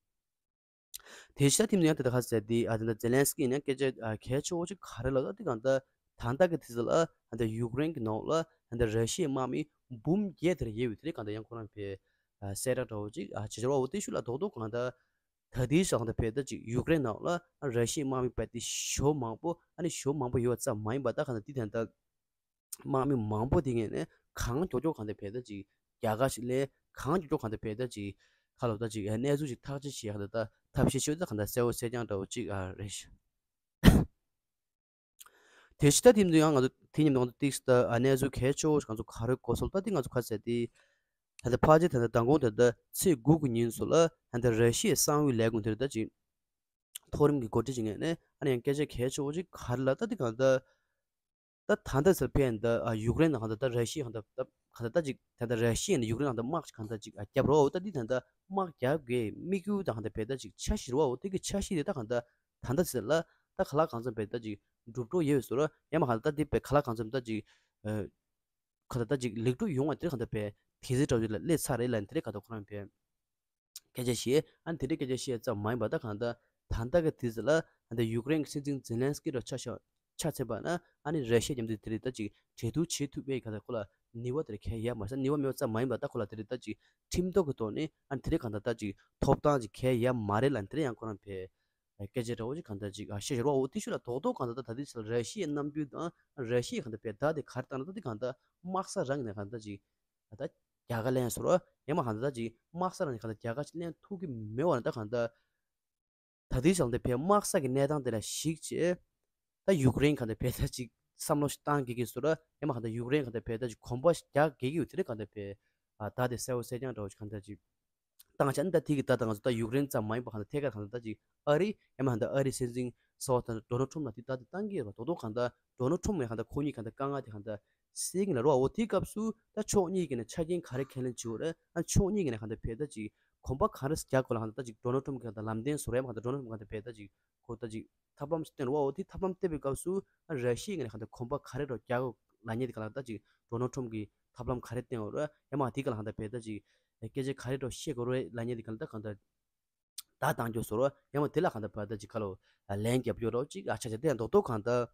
དེ་ཤ་ཐིམ་ཡང་དེ་ད་ཁ་ཟེར་དེ་ཨ་དེ་ད་ཛེ་ལན་སི་ཀི་ནས་སྐད་ཆ་ཨ་གལ་ཆེ་བོ་ཅིག་ག་རེ་ལ་ད་དེ་གང་ད་ད་ད་གི་དེ་ཚོ་ལ་ད་ཡུཀ་རེན་གི་ནང་ལ་ད་ར་ཤི་ཡའི་དམག་མི་འབུམ་བརྒྱད་དེར་ཡོད་པའི་དེ་རེད། གང་ད་ཡང་ཁོ་རང་བས་གསལ་བསྒྲགས་འདྲ་བོ་ཅིག་ཨ་བྱས་བྱས་རོགས་དེ་ཤུལ་ལ་རྡོག་རྡོག་གང་ད། ད་ལྟའི་ཆར་ད་བས་ད་ཅིག་ཡུཀ་རེན་ནང་ལ་ར་ཤི་ཡའི་དམག་མི་བས་ཏེ་ཞོ་མང་པོ་ཨ་ནི་ཞོ་མང་པོ་ཡོད་པ་ཙམ་མ་ཡིན་པ་ད་གང་ད་དེ་ད་ད་དམག་མི་མང་པོ་དེ་ངོས་ནས་ གང་མགྱོགས་མགྱོགས་གང་ལྟར་བས་ད་ཅིག་རྒྱ་གར་ཞིག་ལས་གང་མགྱོགས་མགྱོགས་གང་ལྟར་བས་ད་ཅིག་ཁ་ལོ་ད་ཅིག་གནས་ཚུལ་ཞིག་ཐག་གཅོད་བྱེད་གང་ལྟར་ད་ཐབས་ཤེས་ཤོད་ད་གང་ལྟར་གསལ་བོ་གསལ་རྐྱང་འདྲ་བོ་ཅིག་ཨ་རེད་ཤག་དེ་ཕྱི་ད་དེ་ཡང་ང་ཚོ་དེ་ཉིན་ང་ཚོ་ཏིག་ད་གནས་ཚུལ་གལ་ཆེ་བོ་ང་ཚོ་ག་རེ་གོ་སོང་ད་དེ་ང་ཚོ་ག་ཟེར་དེ། ད་ལྟ་ཕལ་ཆེར་ད་ལྟ་མདང་དགོང་ད་ལྟ་ཚེས་དགུ་གི་ཉིན་སུ་ལ་ད་ལྟ་ར་ཤི་ཡའི་གསང་བའི་ལས་ཁུངས་དེར་ད་ཅིག་མཐོ་རིམ་གྱི་འགོ་ཁྲིད་ཅིག་ངོས་ནས་ཨ་ནི་ཡང་སྐད་ཆ་གལ་ཆེ་བོ་ཅིག་ག་རེ་ལབ་ད་དེ་གང་ལྟར། ད་ད་ལྟ་ཚེ་ཕན་ད་ཡུཀ་རེན་ནང་ད་ལྟ་ར་ཤི་ཡ་གང་ལྟར་ད་གང་ལྟར་ད་ཅིག་ད་ལྟ་ར་ཤི་ཡ་ནས་ཡུཀ་རེན་ནང་ད་དམག་གང་ལྟར་ཅིག་རྒྱབ་རོགས་ད་འདི་ད་ལྟ་དམག་རྒྱབ་གི་དམིགས་ཡུལ་ད་གང་ལྟར་བས་ད་ཅིག་འཆར་གཞི་རོགས་དེ་གི་འཆར་གཞི་དེ་ད་གང་ལྟར་ད་ལྟ་ཚེ་ལ་ད་ག་ལ་གང་འཚམ་བས་ད་ཅིག་འགྲུབ་འགྲོ་ཡོད་ཟེར་རོ་ཡ་མ་གང་ལྟར་ད་འདི་བས་ག་ལ་གང་འཚམ་ད་ཅིག་གང་ལྟར་ད་ཅིག་ལེགས་གྲུབ་ཡོང་བ་དེ་གང་ལྟར་བས་དེ་ཚེ་གྲོགས་ཅིག་ལ་སླེབས་ཚར་རེད་ལ་དེ་རེད་གང་ལྟར་ཁོ་རང་བས། སྐད་ཆ་བཤད། ཨ་ནི་དེ་འདྲའི་སྐད་ཆ་བཤད་ཙམ་མ་ཡིན་པ་ད་གང་ལྟར་ད་ལྟ་གི་དུས་ཚོད་ལ་ད་ལྟ་ཡུཀ་རེན་གྱི་སྲིད་འཛིན་ཛེ་ལན་སི་ཀི་ར་ཆ་བཞག་ཆ་མཚོན་པ་ན་ཨ་ནི་ར་ཤི་ཡ་མཉམ་དུ་དེ་རིགས་ད་ཅིག་གྲོས་བསྡུར་བྱེད་ཐུབ་པའི་ག་ད་ཁོ་ལ་ནུས་པ་དེ་རིགས་གལ་ཡ་མ་ཟད་ནུས་པ་མེད་པ་ཙམ་མ་ཡིན་པ་ད་ཁོ་ལ་དེ་རིགས་ད་ཅིག་ཁྲིམས་ཐོག་གི་ཐོག་ནས་ཨ་ནི་དེ་རིགས་གང་ལྟར་ད་ཅིག་ཐོབ་ཐང་ཅིག་གལ་ཡ་མ་རེད་ལ་དེ་རིགས་ཡང་ཁོ་རང་བས་སྐད་ཆ་འདྲ་བོ་ཅིག་གང་ལྟར་ཅིག་བཤད་བཞག་རོགས་འོ་དེ་ཤུ་ལ་རྡོག་རྡོག་གང་ལྟར་ད་ད་དེ་ཚོ་ར་ཤི་ཡའི་རྣམ་འགྱུར་དང་ར་ཤི་ཡའི་གང་ལྟར་བས་ད་དེ་ག་རེ་བཏང་ན་ད་དེ་གང་ལྟར་དམག་ས་རང་ནས་གང་ལྟར་ཅིག་ད་རྒྱ་གར་ལེན་ཟེར་རོ། ཡང་མ་གང་ལྟར་ད་ཅིག་དམག་ས་རང་ནས་གང་ལྟར་རྒྱ་གར་ཅིག་ལེན་ཐུབ་ཀྱི་མེད་བ་ན་ད་གང་ལྟར། ད་ལྟའི་ཆ་ལ་འདི་བས་དམག་ས་གི་གནས་སྟངས་དེ་ལ་གཞིགས་བྱས། ད་ཡུཀ་རེན་གང་ལྟར་བས་ད་ཅིག་བསམ་བློ་ཞིག་བཏང་དགོས་ཀྱི་ཟེར་རོ། ཡང་མ་གང་ལྟར་ཡུཀ་རེན་གང་ལྟར་བས་ད་ཅིག་གོམ་པ་ཞིག་རྒྱག་དགོས་ཀྱི་ཡོད་དེ་རེད་གང་ལྟར་བས། ད་དེ་གསལ་བོ་གསལ་རྐྱང་འདྲ་བོ་ཞིག་གང་ལྟར་ཅིག་བཏང་བྱས་ནི་ད་ཐིག་གི་ད་ད་ང་ཚོ་ད་ཡུཀ་རེན་ཙམ་མ་ཡིན་པ་གང་ལྟར་ཐད་ཀར་གང་ལྟར་ད་ཅིག་ཨ་རི་ཡང་མ་གང་ལྟར་ཨ་རི་སྲིད་འཛིན་གསར་པ་ད་ཌོ་ནལ་ཊམ་ལ་དེ་ད་དེ་བཏང་གི་ཡོད་རེད་པ། རྡོག་རྡོག་གང་ལྟར་ཌོ་ནལ་ཊམ་ངས་གང་ལྟར་ཁོ་གཉིས་གང་ལྟར་དཀའ་ངལ་དེ་གང་ལྟར་སེལ་གྱི་ལ་རོ། འོ་དེའི་སྐབས་སུ་ད་ཕྱོགས་གཉིས་ཀྱི་ནས་ཆ་རྐྱེན་ག་རེ་ཁས་ལེན་བྱེད་དགོས་རེད། ཨ་ཕྱོགས་གཉིས་ཀྱི་ནས་གང་ལྟར་བས་ད་ཅིག་གོམ་པ་ག་རེ་རྒྱག་དགོས་ལ་གང་ལྟར་ད་ཅིག་ཌོ་ནལ་ཊམ་གྱིས་གང་ལྟར་ལམ་སྟོན་བཟོ་རེད། མ་གང་ལྟར་ཌོ་ནལ་ཊམ་གང་ལྟར་བས་ད་ཅིག་ཁོ་ད་ཅིག་ཐབས་ལམ་ཞིག་བསྟན་རོ། འོ་དེ་ཐབས་ལམ་བསྟན་པའི་སྐབས་སུ་ཨ་ར་ཤི་ཡའི་ནས་གང་ལྟར་གོམ་པ་ག་རེ་རོ་རྒྱག་དགོས་ལ་ཉེ་དེ་གང་ལྟར་ད་ཅིག་ཌོ་ནལ་ཊམ་གྱིས་ཐབས་ལམ་ག་རེ་བསྟན་འོ་རོ། ཡང་མ་དེ་གང་ལ་གང་ལྟར་བས་ད་ཅིག་སྐད་ཆ་ག་རེ་རོ་བཤད་དགོས་རོ་ལ་ཉེ་དེ་གང་ལྟར་གང་ལྟར། ད་བཏང་རྒྱུ་བཟོ་རོ། ཡང་མ་དེ་ལ་གང་ལྟར་བ་ད་ཅིག་ཁ་ལོ་ལན་རྒྱབ་རྒྱུ་རོ་ཅིག་ཨ་ཆ་ཆ་དེ་ཡང་རྡོག་རྡོག་གང་ལྟར།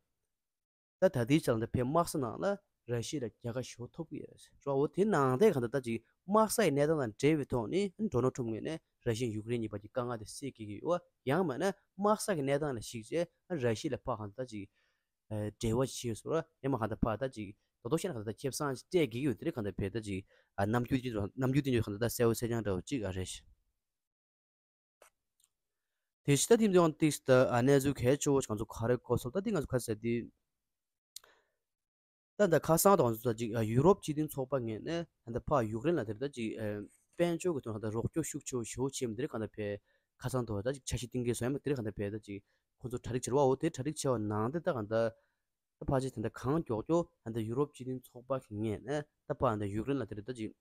ད་ད་ལྟའི་ཆ་ལ་འདི་བས་དམག་ས་ནང་ལ་ར་ཤི་ཡ་ལ་རྒྱལ་ཁ་ཞེ་པོ་ཐོབ་ཀྱི་ཡོད་རེད་ཤོ། འོ་དེ་ནང་དེ་གང་ལྟར་ད་ཅིག་དམག་ས་ཡི་གནས་སྟངས་དང་འབྲེལ་བའི་ཐོག་ནས་ཌོ་ནལ་ཊམ་ངོས་ནས་ར་ཤི་ཡ་ཡུཀ་རེན་གཉིས་བར་གྱི་དཀའ་ངལ་དེ་སེལ་དགོས་ཀྱི་ཡོད། ཡང་མིན་ན་དམག་ས་གི་གནས་སྟངས་ལ་གཞིགས་བྱས་ར་ཤི་ཡ་ལ་ཕར་གང་ལྟར་ད་ཅིག་འབྲེལ་བ་བྱེད་བཟོ་ར་ཡང་མ་གང་ལྟར་ཕར་ད་ཅིག་རྡོག་རྡོག་བཤད་ན་གང་ལྟར་ཁེ་བཟང་ཅིག་སྤྲད་དགོས་ཀྱི་ཡོད་དེ་རེད་གང་ལྟར་བས་ད་ཅིག་རྣམ་འགྱུར་དེ་རྣམ་འགྱུར་དེ་ཉོ་གང་ལྟར་ད་གསལ་བོ་གསལ་རྐྱང་འདྲ་བོ་ཅིག་ཨ་རེད། དེ་ཕྱི་ད་དེ་ཚོ་ཡང་ཏིག་ད་ཨ་གནས་ཚུལ་གལ་ཆེ་བོ་ཞིག་ང་ཚོ་ག་རེ་གོ་སོང་ད་དེ་ང་ཚོ་ག་ཟེར་དེ། ད་ད་ཁ་སང་དང་ང་ཚོ་ད་ཅིག་ཡུ་རོབ་སྤྱི་མཐུན་ཚོགས་པ་ངོས་ནས་ད་ཕ་ཡུཀ་རེན་ལ་དེར་ད་ཅིག་དཔལ་འབྱོར་གྱི་ཐོག་ད་རོགས་སྐྱོར་ཤུགས་ཆེ་བོ་ཞེ་བོ་བྱེད་མི་དེ་རེད་གང་ལྟར་བས། ཁ་སང་དུ་ད་ཅིག་འཆར་གཞི་བཏིང་གི་སོང་ཡང་མ་དེ་རེད་གང་ལྟར་བས་ད་ཅིག་ཁོ་ཚོ་གྲ་སྒྲིག་བྱེད་རོགས་འོ་དེ་གྲ་སྒྲིག་བྱས་པ་ནང་དེ་ད་གང་ལྟར། ད་ཕལ་ཆེར་དེ་འདྲ་གང་མགྱོགས་མགྱོགས་ད་ལྟ་ཡུ་རོབ་སྤྱི་མཐུན་ཚོགས་པ་གི་ངོས་ནས་ད་ཕར་ད་ཡུཀ་རེན་ལ་དེ་རེད་ད་ཅིག་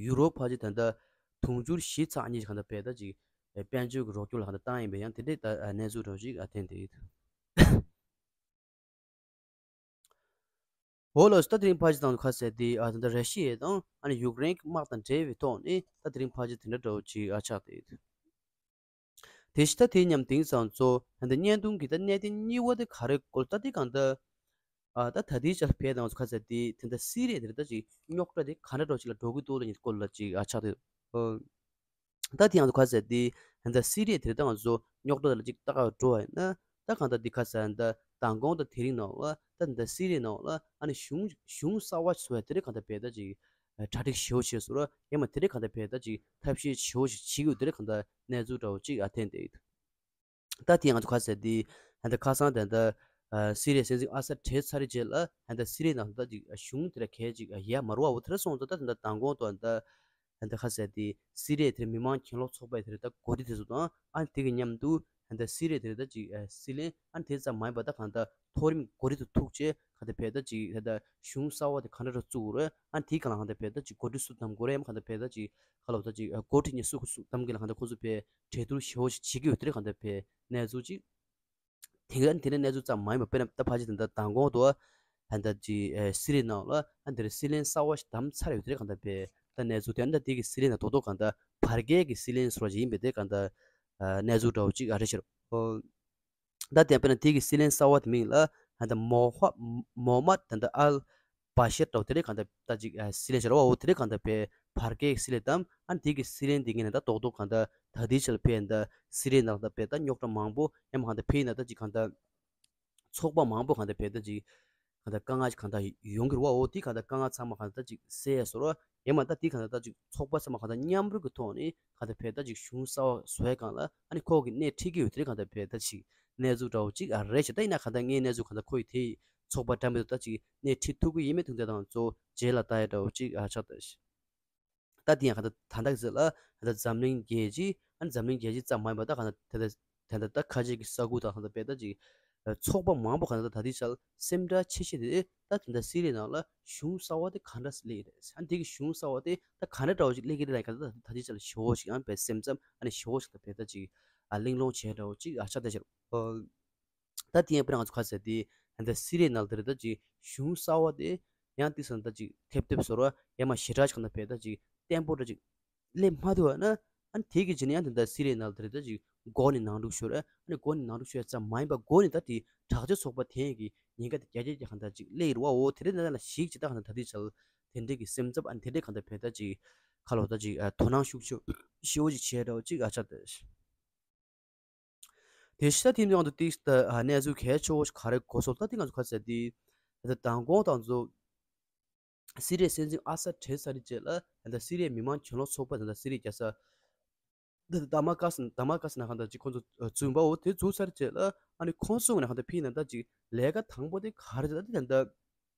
ཡུ་རོབ་ཕལ་ཆེར་ད་ལྟ་དུང་ཕྱུར་བཞི་ཚེག་གཉིས་ཀྱི་གང་ལྟར་བས་ད་ཅིག་དཔལ་འབྱོར་གྱི་རོགས་སྐྱོར་ལ་གང་ལྟར་བཏང་ཡིན་པས་ཡང་དེ་འདྲའི་ད་གནས་ཚུལ་འདྲ་བོ་ཞིག་བསྟན་ཏེ་ཡོད། འོ་ལགས་སོ། ད་དེ་རིང་ཕལ་ཆེར་དང་ཁ་གསལ་དེ་ཨ་ད་ལྟ་ར་ཤི་ཡ་དང་ཨ་ནི་ཡུཀ་རེན་གྱི་དམག་དང་འབྲེལ་བའི་ཐོག་ནས་ད་དེ་རིང་ཕལ་ཆེར་དེ་འདྲ་འདྲ་བོ་ཅིག་ཨ་ཆགས་ཏེ་ཡོད། དེ་ཕྱི་ད་དེ་མཉམ་དེང་སང་ཚོ་ད་ལྟ་བརྙན་ཐུང་གི་ད་གནད་དོན་གཉིས་པ་དེ་ག་རེ་སྐོར་ད་དེ་གང་ལྟར། ཨ་ད་ད་ལྟའི་ཆར་བལ་དང་ཁ་ཟེར་དེ་དེ་འདྲ་སི་རི་ཡ་དེ་རེད་ད་ཅིག་རྙོག་དྲ་དེ་ག་འདྲ་འདྲ་ཅིག་ལ་འགྲོ་གི་འདུག་ལ་ཉིད་སྐོར་ལ་ཅིག་ཨ་ཆགས་ཏེ། ཨ་ད་དེ་ཡང་ཁ་ཟེར་དེ་ད་ལྟ་སི་རི་ཡ་དེ་རེད་ད་ང་ཚོ་རྙོག་དྲ་དེ་ལ་ཅིག་ལྟ་ག་འགྲོ་བ་ཡིན་ན་ད་གང་ལྟར་དེ་ཁ་ཟེར་ད་མདང་དགོང་དང་དེ་རིང་ནང་ལ་ད་ད་སི་རི་ཡ་ནང་ལ་ཨ་ནི་གཞུང་གཞུང་གསར་བ་བཟོ་བ་དེ་རེད་གང་ལྟར་བལ་ད་ཅིག་གྲ་སྒྲིག་ཞེ་པོ་བྱས་སོང་ར། ཡང་མ་དེ་རིང་གང་ལྟར་བས་ད་ཅིག་ཐབས་ཤེས་ཞེ་པོ་ཞིག་བྱེད་ཀྱི་ཡོད་དེ་རིང་གང་ལྟར་གནས་ཚུལ་འདྲ་བོ་ཅིག་ཨ་ཐོན་ཏེ་ཡོད། ད་དེ་ང་ཚོ་ཁ་ཟེར་དེ་ད་ལྟ་ཁ་སང་ད་ལྟ་སི་རི་ཡའི་སྲིད་འཛིན་ཨ་སད་བྲོས་ཚར་རྗེས་ལ་ད་ལྟ་སི་རི་ཡའི་ནང་ད་ཅིག་གཞུང་དེ་ལ་གལ་ཅིག་ཡ་མ་རུ་བ་འོ་དེ་ར་སོང་ཙང་ད་ད་ལྟ་མདང་དགོང་དུ་ད་ལྟ་ད་ལྟ་ཁ་ཟེར་དེ་སི་རི་ཡའི་དེ་མི་མང་གྱེན་ལོག་ཚོགས་པའི་དེ་རེད་ད་འགོ་ཁྲིད་དེ་ཚོ་དང་ཨ་དེ་གི་མཉམ་དུ་ད་ལྟ་སི་རི་ཡའི་དེ་རེད་ད་ཅིག་སྲིད་བློན་ཨ་དེ་ཙམ་མ་ཡིན་པ་ད་གང་ལྟར་མཐོ་རིམ་འགོ་ཁྲིད་དུ་ཐུག་རྗེས་གང་ལྟར་བས་ད་ཅིག་ད་ལྟ་གཞུང་གསར་བ་དེ་ག་འདྲ་རུ་བཙུགས་རེད། ཨ་དེའི་སྒང་ལ་གང་ལྟར་བས་ད་ཅིག་འགོ་ཁྲིད་སུ་བདམས་དགོས་རེད། ཡང་གང་ལྟར་བས་ད་ཅིག་ག་ལ་བ་ད་ཅིག་འགོ་ཁྲིད་གཉིས་སུ་སུ་བདམས་དགོས་ལ་གང་ལྟར་ཁོ་ཚོ་བས་གྲོས་བསྡུར་ཞེ་པོ་ཞིག་བྱེད་ཀྱི་ཡོད་དེ་རེད་གང་ལྟར་བས་གནས་ཚུལ་ཅིག་དེ་ག་དེ་འདྲའི་གནས་ཚུལ་ཙམ་མ་ཡིན་པ་དཔེར་ན་ད་ཕལ་ཆེར་ད་ལྟ་མདང་དགོང་དུ་ད་ལྟ་ཅིག་སི་རི་ནང་ལ་ཨ་འདིར་སྲིད་བློན་གསར་བ་ཞིག་བདམས་ཚར་ཡོད་དེ་རེད་གང་ལྟར་བས་ད་གནས་ཚུལ་དེ་ད་དེ་གི་སྲིད་བློན་ད་རྡོག་རྡོག་གང་ལྟར་བར་བརྒལ་གྱི་སྲིད་བློན་ཟེར་བ་ཞིག་ཡིན་པས་དེ་གང་ལྟར་གནས་ཚུལ་འདྲ་བོ་ཅིག་ཨ་རེད་ཤག་ད་དེ་དཔེར་ན་དེ་གི་སྲིད་བློན་གསར་བ་དེ་མིང་ལ་ད་ལྟ་མོ་ཧ་མོ་མད་ད་ལྟ་ཨལ་བ་ཤེར་འདྲ་བོ་དེ་རེད་གང་ལྟར་ད་ཅིག་ཨ་སྲིད་བློན་ཞེས་ར་བ་འོ་དེ་རེད་གང་ལྟར་བས་བར་བརྒལ་གྱི་སྲིད་བློན་བདམས། ཨ་ནི་དེ་གི་སྲིད་བློན་དེ་ངོས་ནས་ད་རྡོག་རྡོག་གང་ལྟར་ད་ལྟའི་ཆར་བས་ད་སི་རི་ནང་ད་བས་ད་རྙོག་དྲ་མང་པོ་ཡང་མ་གང་ལྟར་བས་ན་ད་ཅིག་གང་ལྟར་ཚོགས་པ་མང་པོ་གང་ལྟར་བས་ད་ཅིག་ གང་ལྟར་དཀའ་ངལ་གང་ལྟར་ཡོང་གི་རེད་བ། འོ་དེ་གང་ལྟར་དཀའ་ངལ་ཚང་མ་གང་ལྟར་ཅིག་སེལ་ཡས་བཟོ་འདྲ་ཡང་མིན་ད་དེ་གང་ལྟར་ཅིག་ཚོགས་པ་ཚང་མ་གང་ལྟར་མཉམ་རུབ་ཀྱི་ཐོག་ནས་གང་ལྟར་བྱས་ད་ཅིག་གཞུང་གསར་པ་བཟོ་ཡས་སྒང་ལ་ཨ་ནི་ཁོ་གིས་སྣེ་ཁྲིད་ཀྱི་ཡོད། དེ་རེད། གང་ལྟར་བྱས་ད་ཅིག་གནས་ཚུལ་འདྲ་བོ་ཅིག་ཨ་རེད་ཤག་ད་ཡིན་ན་གང་ལྟར་ངའི་གནས་ཚུལ་གང་ལྟར་ཁོ་ཡིས་དེ་ཚོགས་པ་འདྲ་མི་འདྲ་ད་ཅིག་སྣེ་ཁྲིད་ཐུབ་ཀྱི་ཡིན་མིན་དེ་འདྲ་དང་གཙོ་བོ་རྗེས་ལ་ལྟ་ཡས་འདྲ་བོ་ཅིག་ཨ་ཆགས་ད། ད་དེ་ཡང་གང་ལྟར་ད་ལྟ་གི་ཟེར་ལ་གང་ལྟར་འཛམ་གླིང་རྒྱལ་སྤྱི་ཨ་ནི་འཛམ་གླིང་རྒྱལ་སྤྱི་ཙམ་མ་ཡིན་པ་ད་གང་ལྟར་ད་ལྟ་ད་ལྟ་ད་ཁ་ཆེ་གི་ས་ཁུལ་དང་གང་ལྟར་བྱས་ད་ཅིག་ཚོགས་པ་མང་པོ་གང་ལྟར་ད་ལྟའི་ཆར་སེམས་ཁྲལ་ཆེ་ཤོས་དེ་ད་ད་ལྟ་སི་རི་ཡའི་ནང་ལ་གཞུང་གསར་པ་དེ་ག་འདྲ་སླེབས་ཀྱི་རེད། ཨ་ནི་དེ་གི་གཞུང་གསར་པ་དེ་ད་ག་འདྲ་འདྲ་བོ་ཅིག་སླེབས་ཀྱི་རེད་ལ་གང་ལྟར་ད་ལྟའི་ཆར་ཞེ་པོ་ཞིག་ཨ་ནི་བས་སེམས་ཙམ་ཨ་ནི་ཞེ་པོ་ཞིག་ད་བས་ད་ཅིག་ཨ་གླེང་སློང་བྱས་འདྲ་བོ་ཅིག་ཨ་ཆགས་ད་ཤག་ད་དེ་ཡང་དཔེར་ན་ང་ཚོ་ག་ཟེར་དེ་ད་ལྟ་སི་རི་ཡའི་ནང་ལ་དེ་རེད་ད་ཅིག་གཞུང་གསར་པ་དེ་ཡང་དེ་སང་ད་ཅིག་ཐེབས་ཐེབས་བཟོ་འདྲ་ཡང་མིན་ཞེ་དྲག་ཅིག་གང་ལྟར་བས་ད་ཅིག་བརྟན་པོ་འདྲ་ཅིག་སླེབས་མ་ཐུབ་པ་ན་ཨ་ནི་དེ་གི་རྗེས་ནས་ཡང་དེ་ད་སི་རི་ཡའི་ནང་ལ་དེ་རེད་ད་ཅིག་མགོ་ནས་ནང་འཁྲུག་ཤོར། ཨ་ནི་མགོ་ནས་ནང་འཁྲུག་ཤོར་ཙམ་མ་ཡིན་པ་མགོ་ནས་ད་དེ་དྲག་སྤྱོད་ཚོགས་པ་དེ་གི་ཉེན་ཁ་དེ་རྒྱ་སྐྱེད་རྒྱ་གང་ལྟར་ཅིག་སླེབས་ཀྱི་རེད་བ། འོ་དེ་རེད་ན་ལ་ཞིག་ཅིག་ད་གང་ལྟར་ད་དེ་ཆར་དེ་འདྲས་ཀྱི་སེམས་འཚབ་ཨ་ནི་དེ་འདྲས་གང་ལྟར་བས་ད་ཅིག་ཁ་ལོ་ད་ཅིག་དོ་སྣང་ཤུགས་ཆེ་ཞེ་པོ་ཅིག་བྱས་འདྲ་བོ་ཅིག་ཨ་ཆགས་ད། དེ་ཕྱི་ད་དེའི་ནང་དུ་ཏིག་ད་གནས་ཚུལ་གལ་ཆེ་བོ་ཞིག་ག་རེ་གོ་སོང་ད་དེ་ང་ཚོ་ག་ཟེར་དེ་ད་མདང་དགོང་དང་ཚོ་སི་རི་ཡའི་སྲིད་འཛིན་ཨ་སད་བྲོས་ཚར་རྗེས་ལ་ད་སི་རི་ཡའི་མི་མང་གྱེན་ལོག་ཚོགས་པ་ད་སི་རི་ཡའི་རྒྱལ་ས་ད་དམ་སྐས་དམ་སྐས་ན་གང་ལྟར་ཅིག་ཁོང་ཚོ་འཛོམས་པའོ། དེ་འཛོམས་ཚར་རྗེས་ལ་ཨ་ནི་ཁོང་ཚོ་ནས་གང་ལྟར་ཕྱིན་ན་ད་ཅིག་ལས་ཀ་དང་པོ་དེ་ག་རེ་ད་ད་ད།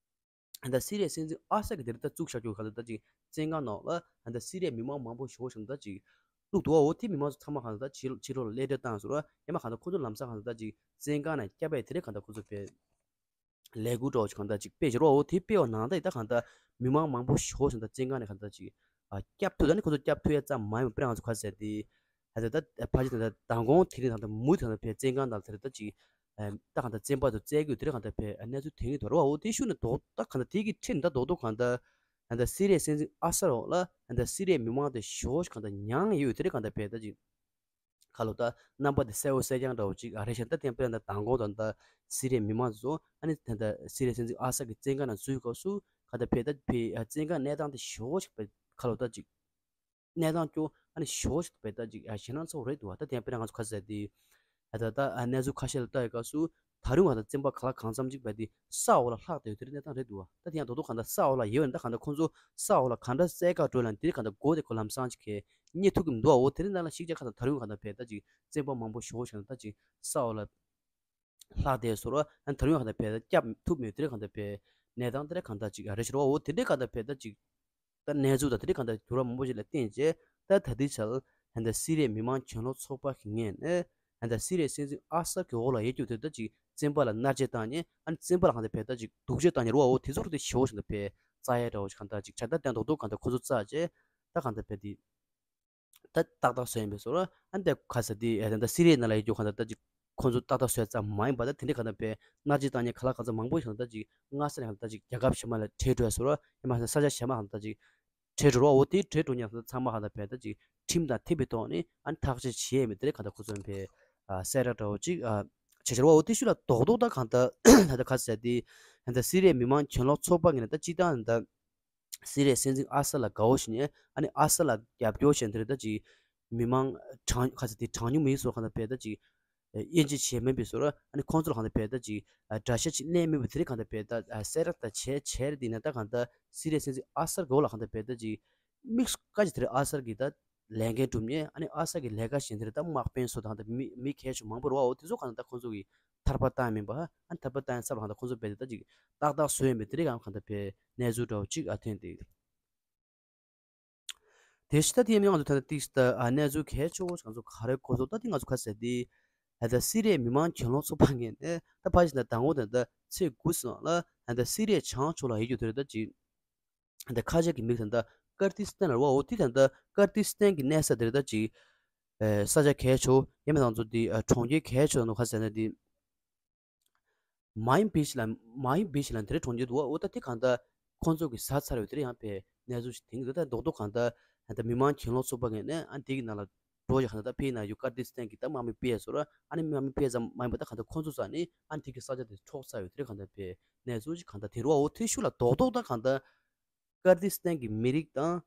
ད་སི་རི་ཡའི་སྲིད་འཛིན་ཨ་སད་ཀྱིས་དེར་ད་བཙུགས་བཞག་རྒྱུ་གང་ལྟར་ད་ཅིག་བཙོན་ཁང་ནང་ལ་ད་སི་རི་ཡའི་མི་མང་མང་པོ་ཞེ་པོ་ཞིག་ད་ཅིག་བླུགས་འདུག་བ། འོ་དེ་མི་མང་ཚོ་ཚང་མ་གང་ལྟར་ཕྱི་ཕྱི་ལོགས་ལ་གློད་གྲོལ་བཏང་ཟེར་བ་ཡང་མིན་གང་ལྟར་ཁོ་ཚོ་ལམ་སང་གང་ལྟར་ད་ཅིག་བཙོན་ཁང་ནས་བསྐྱབས་པ་དེ་རེད། གང་ལྟར་ཁོ་ཚོ་དཔེ་ལས་འགུལ་འདྲ་བོ་ཅིག་གང་ལྟར་ཅིག་སྤེལ་བཞག་རོ། འོ་དེ་སྤེལ་བ་ནང་ལྟར་ད་གང་ལྟར་མི་མང་མང་པོ་ཞེ་པོ་ཞིག་ད་བཙོན་ཁང་ནས་གང་ལྟར་ཅིག་ཨ་བསྐྱབས་ཐུབ། ད་ནི་ཁོ་ཚོ་བསྐྱབས་ཐུབ་ཡ་ཙམ་མ་ཡིན་པར་ང་ཚོ་ག་ཟེར་དེ། ད་ད་ད་ཕལ་ཆེར་ད་ད་མདང་དགོང་དེ་རིང་ད་ད་མུ་མཐུད་ད་ཕར་བཙོན་ཁང་ནང་དེར་ད་ཅིག་ཨ་ད་གང་ལྟར་བཙོན་པ་ཚོ་བཙལ་གྱི་ཡོད། དེ་རིང་གང་ལྟར་ཕར་གནས་ཚུལ་ཐོན་གྱི་འདུག་རེད་བ། འོ་དེ་ཤུགས་ནས་རྡོག་ད་གང་ལྟར་དེ་གི་ཁྲིད་ད་རྡོག་རྡོག་གང་ལྟར་ད་ད་སི་རི་ཡའི་སྲིད་འཛིན་ཨ་སད་འོག་ལ་ད་ད་སི་རི་ཡའི་མི་མང་དེ་ཞེ་པོ་ཞིག་གང་ལྟར་མྱངས་ཡོད། དེ་རིང་གང་ལྟར་ཕར་ད་ཅིག་ཁ་ལོ་ད་རྣམ་པ་དེ་གསལ་པོ་གསལ་རྐྱང་འདྲ་བོ་ཅིག་ཨ་རེད་ཤག་ད་དེ་དཔེར་ན་ད་མདང་དགོང་ད་ད་སི་རི་ཡའི་མི་མང་ཚོ་ཨ་ནི་ད་ད་སི་རི་ཡའི་སྲིད་འཛིན་ཨ་སད་ཀྱི་བཙོན་ཁང་ནང་འཛུལ་སྐབས་སུ་གང་ལྟར་ཕར་ད་ཕར་བཙོན་ཁང་གནས་སྟངས་དེ་ཞེ་པོ་ཞིག་ཕར་ཁ་ལོ་ད་ཅིག་གནས་སྟངས་སྐྱོ་ཨ་ནི་ཞེ་པོ་ཞིག་ཕར་ད་ཅིག་ཨ་ཞེད་སྣང་ཚ་པོ་རེད་འདུག་བ། ད་དེ་དཔེར་ན་ང་ཚོ་ག་ཟེར་དེ་ད་ད་ད་ཨ་གནས་ཚུལ་ཁ་ཤས་ལ་ལྟ་ཡི་སྐབས་སུ་ད་རུང་ང་ད་བཙོན་པ་ག་ལ་གང་འཚམ་ཅིག་ཕར་དེ་ས་འོག་ལ་ལྷག་བསྡད་ཡོད། དེ་རིང་གནས་སྟངས་རེད་འདུག་བ། ད་དེ་ཡང་རྡོག་རྡོག་གང་ལྟར་ས་འོག་ལ་ཡོད་ན་ད་གང་ལྟར་ཁོང་ཚོ་ས་འོག་ལ་གང་འདྲ་བཙལ་ག་འགྲོ་ལ་དེ་རིང་གང་ལྟར་སྒོ་དེ་ཁོ་ལམ་སང་ཅིག་གི་རྙེད་ཐུབ་ཀྱི་མི་འདུག་བ། འོ་དེ་རིང་ནང་ལ་ཞིག་ཅིག་གང་ལྟར་ད་རུང་གང་ལྟར་ཕར་ད་ཅིག་བཙོན་པ་མང་པོ་ཞེ་པོ་ཞིག་ད་ཅིག་ས་འོག་ལ་ལྷག་བསྡད་ཟེར་བ། ཨ་ནི་ད་རུང་གང་ལྟར་ཕར་ད་བསྐྱབས་ཐུབ་མེད། དེ་རིང་གང་ལྟར་ཕར་གནས་སྟངས་དེ་རིང་གང་ལྟར་ཅིག་ཨ་རེད་ཤག་རོ། འོ་དེ་འདྲའི་གང་ལྟར་ཕར་ད་ཅིག་ད་གནས་ཚུལ་དང་དེ་འདྲའི་གང་ལྟར་འགྱུར་བ་མང་པོ་ཞིག་ལ་བརྟེན་བྱས་ད་ད་ལྟའི་ཆར་ད་ལྟ་སི་རི་ཡའི་མི་མང་གྱེན་ལོག་ཚོགས་པ་གི་ངོས་ནས་ད་ལྟ་སི་རི་ཡའི་སྲིད་འཛིན་ཨ་སད་ཀྱི་འོག་ལ་ཡོད་རྒྱུ་དེ་ད་ཅིག་བཙོན་པ་ལ་མནར་གཅོད་བཏང་ནས་ཨ་ནི་བཙོན་པ་ལ་གང་ལྟར་ཕར་ད་ཅིག་སྡུག་སྦྱོང་བཏང་ནས་རོ། འོ་དེ་ཚོར་དེ་ཞེ་པོ་ཞིག་ད་ཕར་བཙལ་ཡ་འདྲ་བོ་ཞིག་གང་ལྟར་ཅིག་བྱ་ད་བརྟན་ཏོག་ཏོག་གང་ལྟར་ཁོ་ཚོ་བཙལ་བྱས་ད་གང་ལྟར་ཕར་དེ་ད་ཏག་ཏག་བཟོས་ཡིན་པའི་བཟོ་འདྲ། ཨ་ནི་ད་ག་ཟེར་དེ་ཨེ་ད་ལྟ་སི་རི་ཡའི་ནང་ལ་ཡོད་རྒྱུ་གང་ལྟར་ད་ཅིག་ཁོང་ཚོ་ཏག་ཏག་བཟོས་ཙམ་མ་ཡིན་པ་ད་དེ་འདྲའི་གང་ལྟར་ཕར་མནར་གཅོད་བཏང་མཁན་ག་ལ་གང་འཚམ་མང་པོ་ཞིག་ད་ཅིག་སྔ་ས་ནས་གང་ལྟར་ད་ཅིག་རྒྱལ་ཁབ་གཞན་པ་ལ་བྲོས་འགྲོ་བཟོ་འདྲ་ཡང་མིན་ས་ཆ་གཞན་པ་གང་ལྟར་ད་ཅིག་བྲོས་འགྲོ་རོགས། འོ་དེ་བྲོས་འགྲོ་མཁན་གང་ལྟར་ཚང་མ་གང་ལྟར་ཕར་ད་ཅིག་ཁྲིམས་དང་མཐུན་པའི་ཐོག་ནས་ཨ་ནི་ཐག་གཅོད་བྱེད་ཡས་མེད། དེ་འདྲའི་གང་ལྟར་ཁོ་ཚོ་ཕར་ཨ་གསལ་བསྒྲགས་འདྲ་བོ་ཅིག་ཨ་བྱས་བྱས་རོགས། འོ་དེ་ཤུགས་ལ་རྡོག་རྡོག་ད་གང་ལྟར་ད་ལྟ་ག་ཟེར་དེ་ད་ལྟ་སི་རི་ཡའི་མི་མང་གྱེན་ལོག་ཚོགས་པ་ངོས་ནས་ད་སྤྱིར་བཏང་ད་སི་རི་ཡའི་སྲིད་འཛིན་ཨ་སད་ལ་དགའ་བོ་ཞིག་ནས་ཨ་ནི་ཨ་སད་ལ་རྒྱབ་སྐྱོར་བྱས་འདིར་ད་ཅིག་མི་མང་གྲངས་ག་ཚོད་དེ་གྲངས་ཉུང་མི་ཚོ་གང་ལྟར་ཕར་ད་ཅིག་དབྱེ་འབྱེད་བྱས་མེད་པའི་བཟོ་འདྲ། ཨ་ནི་ཁོང་ཚོ་ལ་གང་ལྟར་ཕར་ད་ཅིག་དགྲ་ཤ་ཅིག་གནས་མེད་པའི་དེ་རིང་གང་ལྟར་ཕར་ད་གསལ་བསྒྲགས་ད་བྱས་བྱས་རེད། དེ་ན་ད་གང་ལྟར་སི་རི་ཡའི་སྲིད་འཛིན་ཨ་སད་གོ་ལ་གང་ལྟར་ཕར་ད་ཅིག་དམིགས་སུ་བཀར་ཅིག་དེ་རིང་ཨ་སད་ཀྱི་ད་ལས་འགན་སྒྲུབ་མཁན་ཨ་ནི་ཨ་སད་ཀྱི་ལས་ཀ་བྱེད་མཁན་དེ་རིང་ད་དམག་དཔོན་ཚོ་དང་ད་མི་མི་གལ་ཆེ་མང་པོ་རེད་བ། འོ་དེ་ཚོ་གང་ལྟར་ད་ཁོང་ཚོ་གི་ཐར་པ་བཏང་མིན་པ། ཨ་ནི་ཐར་པ་བཏང་ཡ་ཚབ་ལ་གང་ལྟར་ཁོང་ཚོ་རྦད་དེ་ད་ཅིག་ཏག་ཏག་བཟོས་ཡོད་པའི་དེ་རིང་གང་ལྟར་ཕར་གནས་ཚུལ་འདྲ་བོ་ཅིག་ཨ་ཐོན་ཏེ། དེ་ཕྱི་ད་དེ་ཡང་ང་ཚོ་ད་ལྟ་ཏིག་ད་ཨ་གནས་ཚུལ་གལ་ཆེ་བོ་ང་ཚོ་ག་རེ་གོ་སོང་ད་དེ་ང་ཚོ་ག་ཟེར་དེ་ད་ལྟ་སི་རི་ཡའི་མི་མང་གྱེན་ལོག་ཚོགས་པ་ངོས་ནས་ད་ཕལ་ཆེར་ད་ཟླ་ངོ་ད་ལྟ་ཚེས་དགུ་ཙམ་ལ་ད་ལྟ་སི་རི་ཡའི་བྱང་ཕྱོགས་ལ་ཡོད་རྒྱུ་དེ་རེད། ད་ཅིག་ད་ཁ་ཆེ་གི་མིང་ད་ལྟ་ཀར་ཏི་སི་ཐན་ལ་རེད་བ། འོ་དེ་ད་ལྟ་ཀར་ཏི་སི་ཐན་གྱི་གནས་ས་དེ་རེད། ད་ཅིག་ཨེ་ས་ཆ་གལ་ཆེ་བོ་ཡིན་མིན་ང་ཚོ་དེ་ཨ་གྲོང་ཁྱེར་གལ་ཆེ་བོ་ད་ནོ་ག་ཟེར་ན་དེ་མ་ཡིན་བི་ཞི་ལ་མ་ཡིན་བི་ཞི་ལ་དེ་རེད་གྲོང་ཁྱེར་འདུག་བ། འོ་ད་དེ་གང་ལྟར་ཁོང་ཚོ་གི་ཟ་ཚར་བའི་དེ་རེད། ཡང་ཕར་གནས་ཚུལ་ཞིག་དེང་གི་ད་རྡོག་རྡོག་གང་ལྟར་ད་མི་མང་གྱེན་ལོག་ཚོགས་པ་ངོས་ནས་ཨ་དེ་གི་ནང་ལ་འགྲོ་ཡ་གང་ལྟར་ད་ཕར་ན་ཡོད་ཀར་ཏི་སི་ཐན་གི་ད་དམག་མི་སྤེལ་ཡ་བཟོ་འདྲ། ཨ་ནི་དམག་མི་སྤེལ་ཙམ་མ་ཡིན་པ་ད་གང་ལྟར་ཁོང་ཚོ་ས་ནས་ཨ་དེ་གི་ས་ཆ་དེ་འཕྲོག་ཚར་བའི་དེ་རེད། གང་ལྟར་ཕར་གནས་ཚུལ་ཞིག་གང་ལྟར་དེ་རེད་བ། འོ་དེ་ཤུགས་ལ་རྡོག་རྡོག་ད་གང་ལྟར་ཀར་ཏི་སི་ཐན་གྱི་མི་རིགས་དང་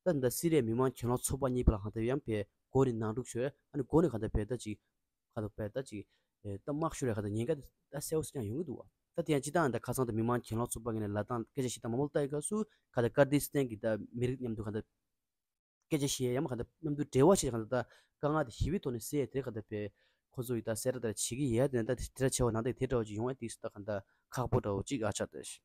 ད་ད་སི་རི་ཡའི་མི་མང་གྱེན་ལོག་ཚོགས་པ་གཉིས་བར་ལ་གང་ལྟར་ཡང་ཕར་མགོ་ནས་ནང་འཁྲུག་ཤོར། ཨ་ནི་མགོ་ནས་གང་ལྟར་ཕར་ད་ཅིག་གང་ལྟར་ཕར་ད་ཅིག་ཨེ་ད་དམག་ཤོར་ཡ་གང་ལྟར་ཉེན་ཁ་ད་གསལ་པོ་གསལ་རྐྱང་ཡོང་གི་འདུག་བ། ད་དེ་ཡང་སྤྱིར་བཏང་ད་ཁ་སང་ད་མི་མང་གྱེན་ལོག་ཚོགས་པ་ངོས་ནས་ལབ་སྟངས་སྐད་ཆ་བཤད་སྟངས་མང་པོ་ལྟ་ཡི་སྐབས་སུ་ག་ད་ཀར་ཏི་སི་ཐན་གྱི་ད་མི་རིགས་མཉམ་དུ་ག་ད་སྐད་ཆ་བཤད་ཡ་མ་ག་ད་མཉམ་དུ་འབྲེལ་བ་བྱེད་ག་ད་དཀའ་ངལ་དེ་ཞི་བའི་ཐོག་ནས་སེལ་ཡ་དེ་ག་ད་བས་ཁོ་ཚོ་ཡི་ད་གསལ་བསྒྲགས་དེ་བྱེད་ཀྱི་ཡ་དེ་ད་དེ་འདྲ་ཆེ་བ་ནང་དེ་དེ་འདྲ་བ་ཅིག་ཡོང་ཡ་དེ་ད་ག་ད་ཁག་པོ་འདྲ་བོ་ཅིག་ཨ་ཆགས་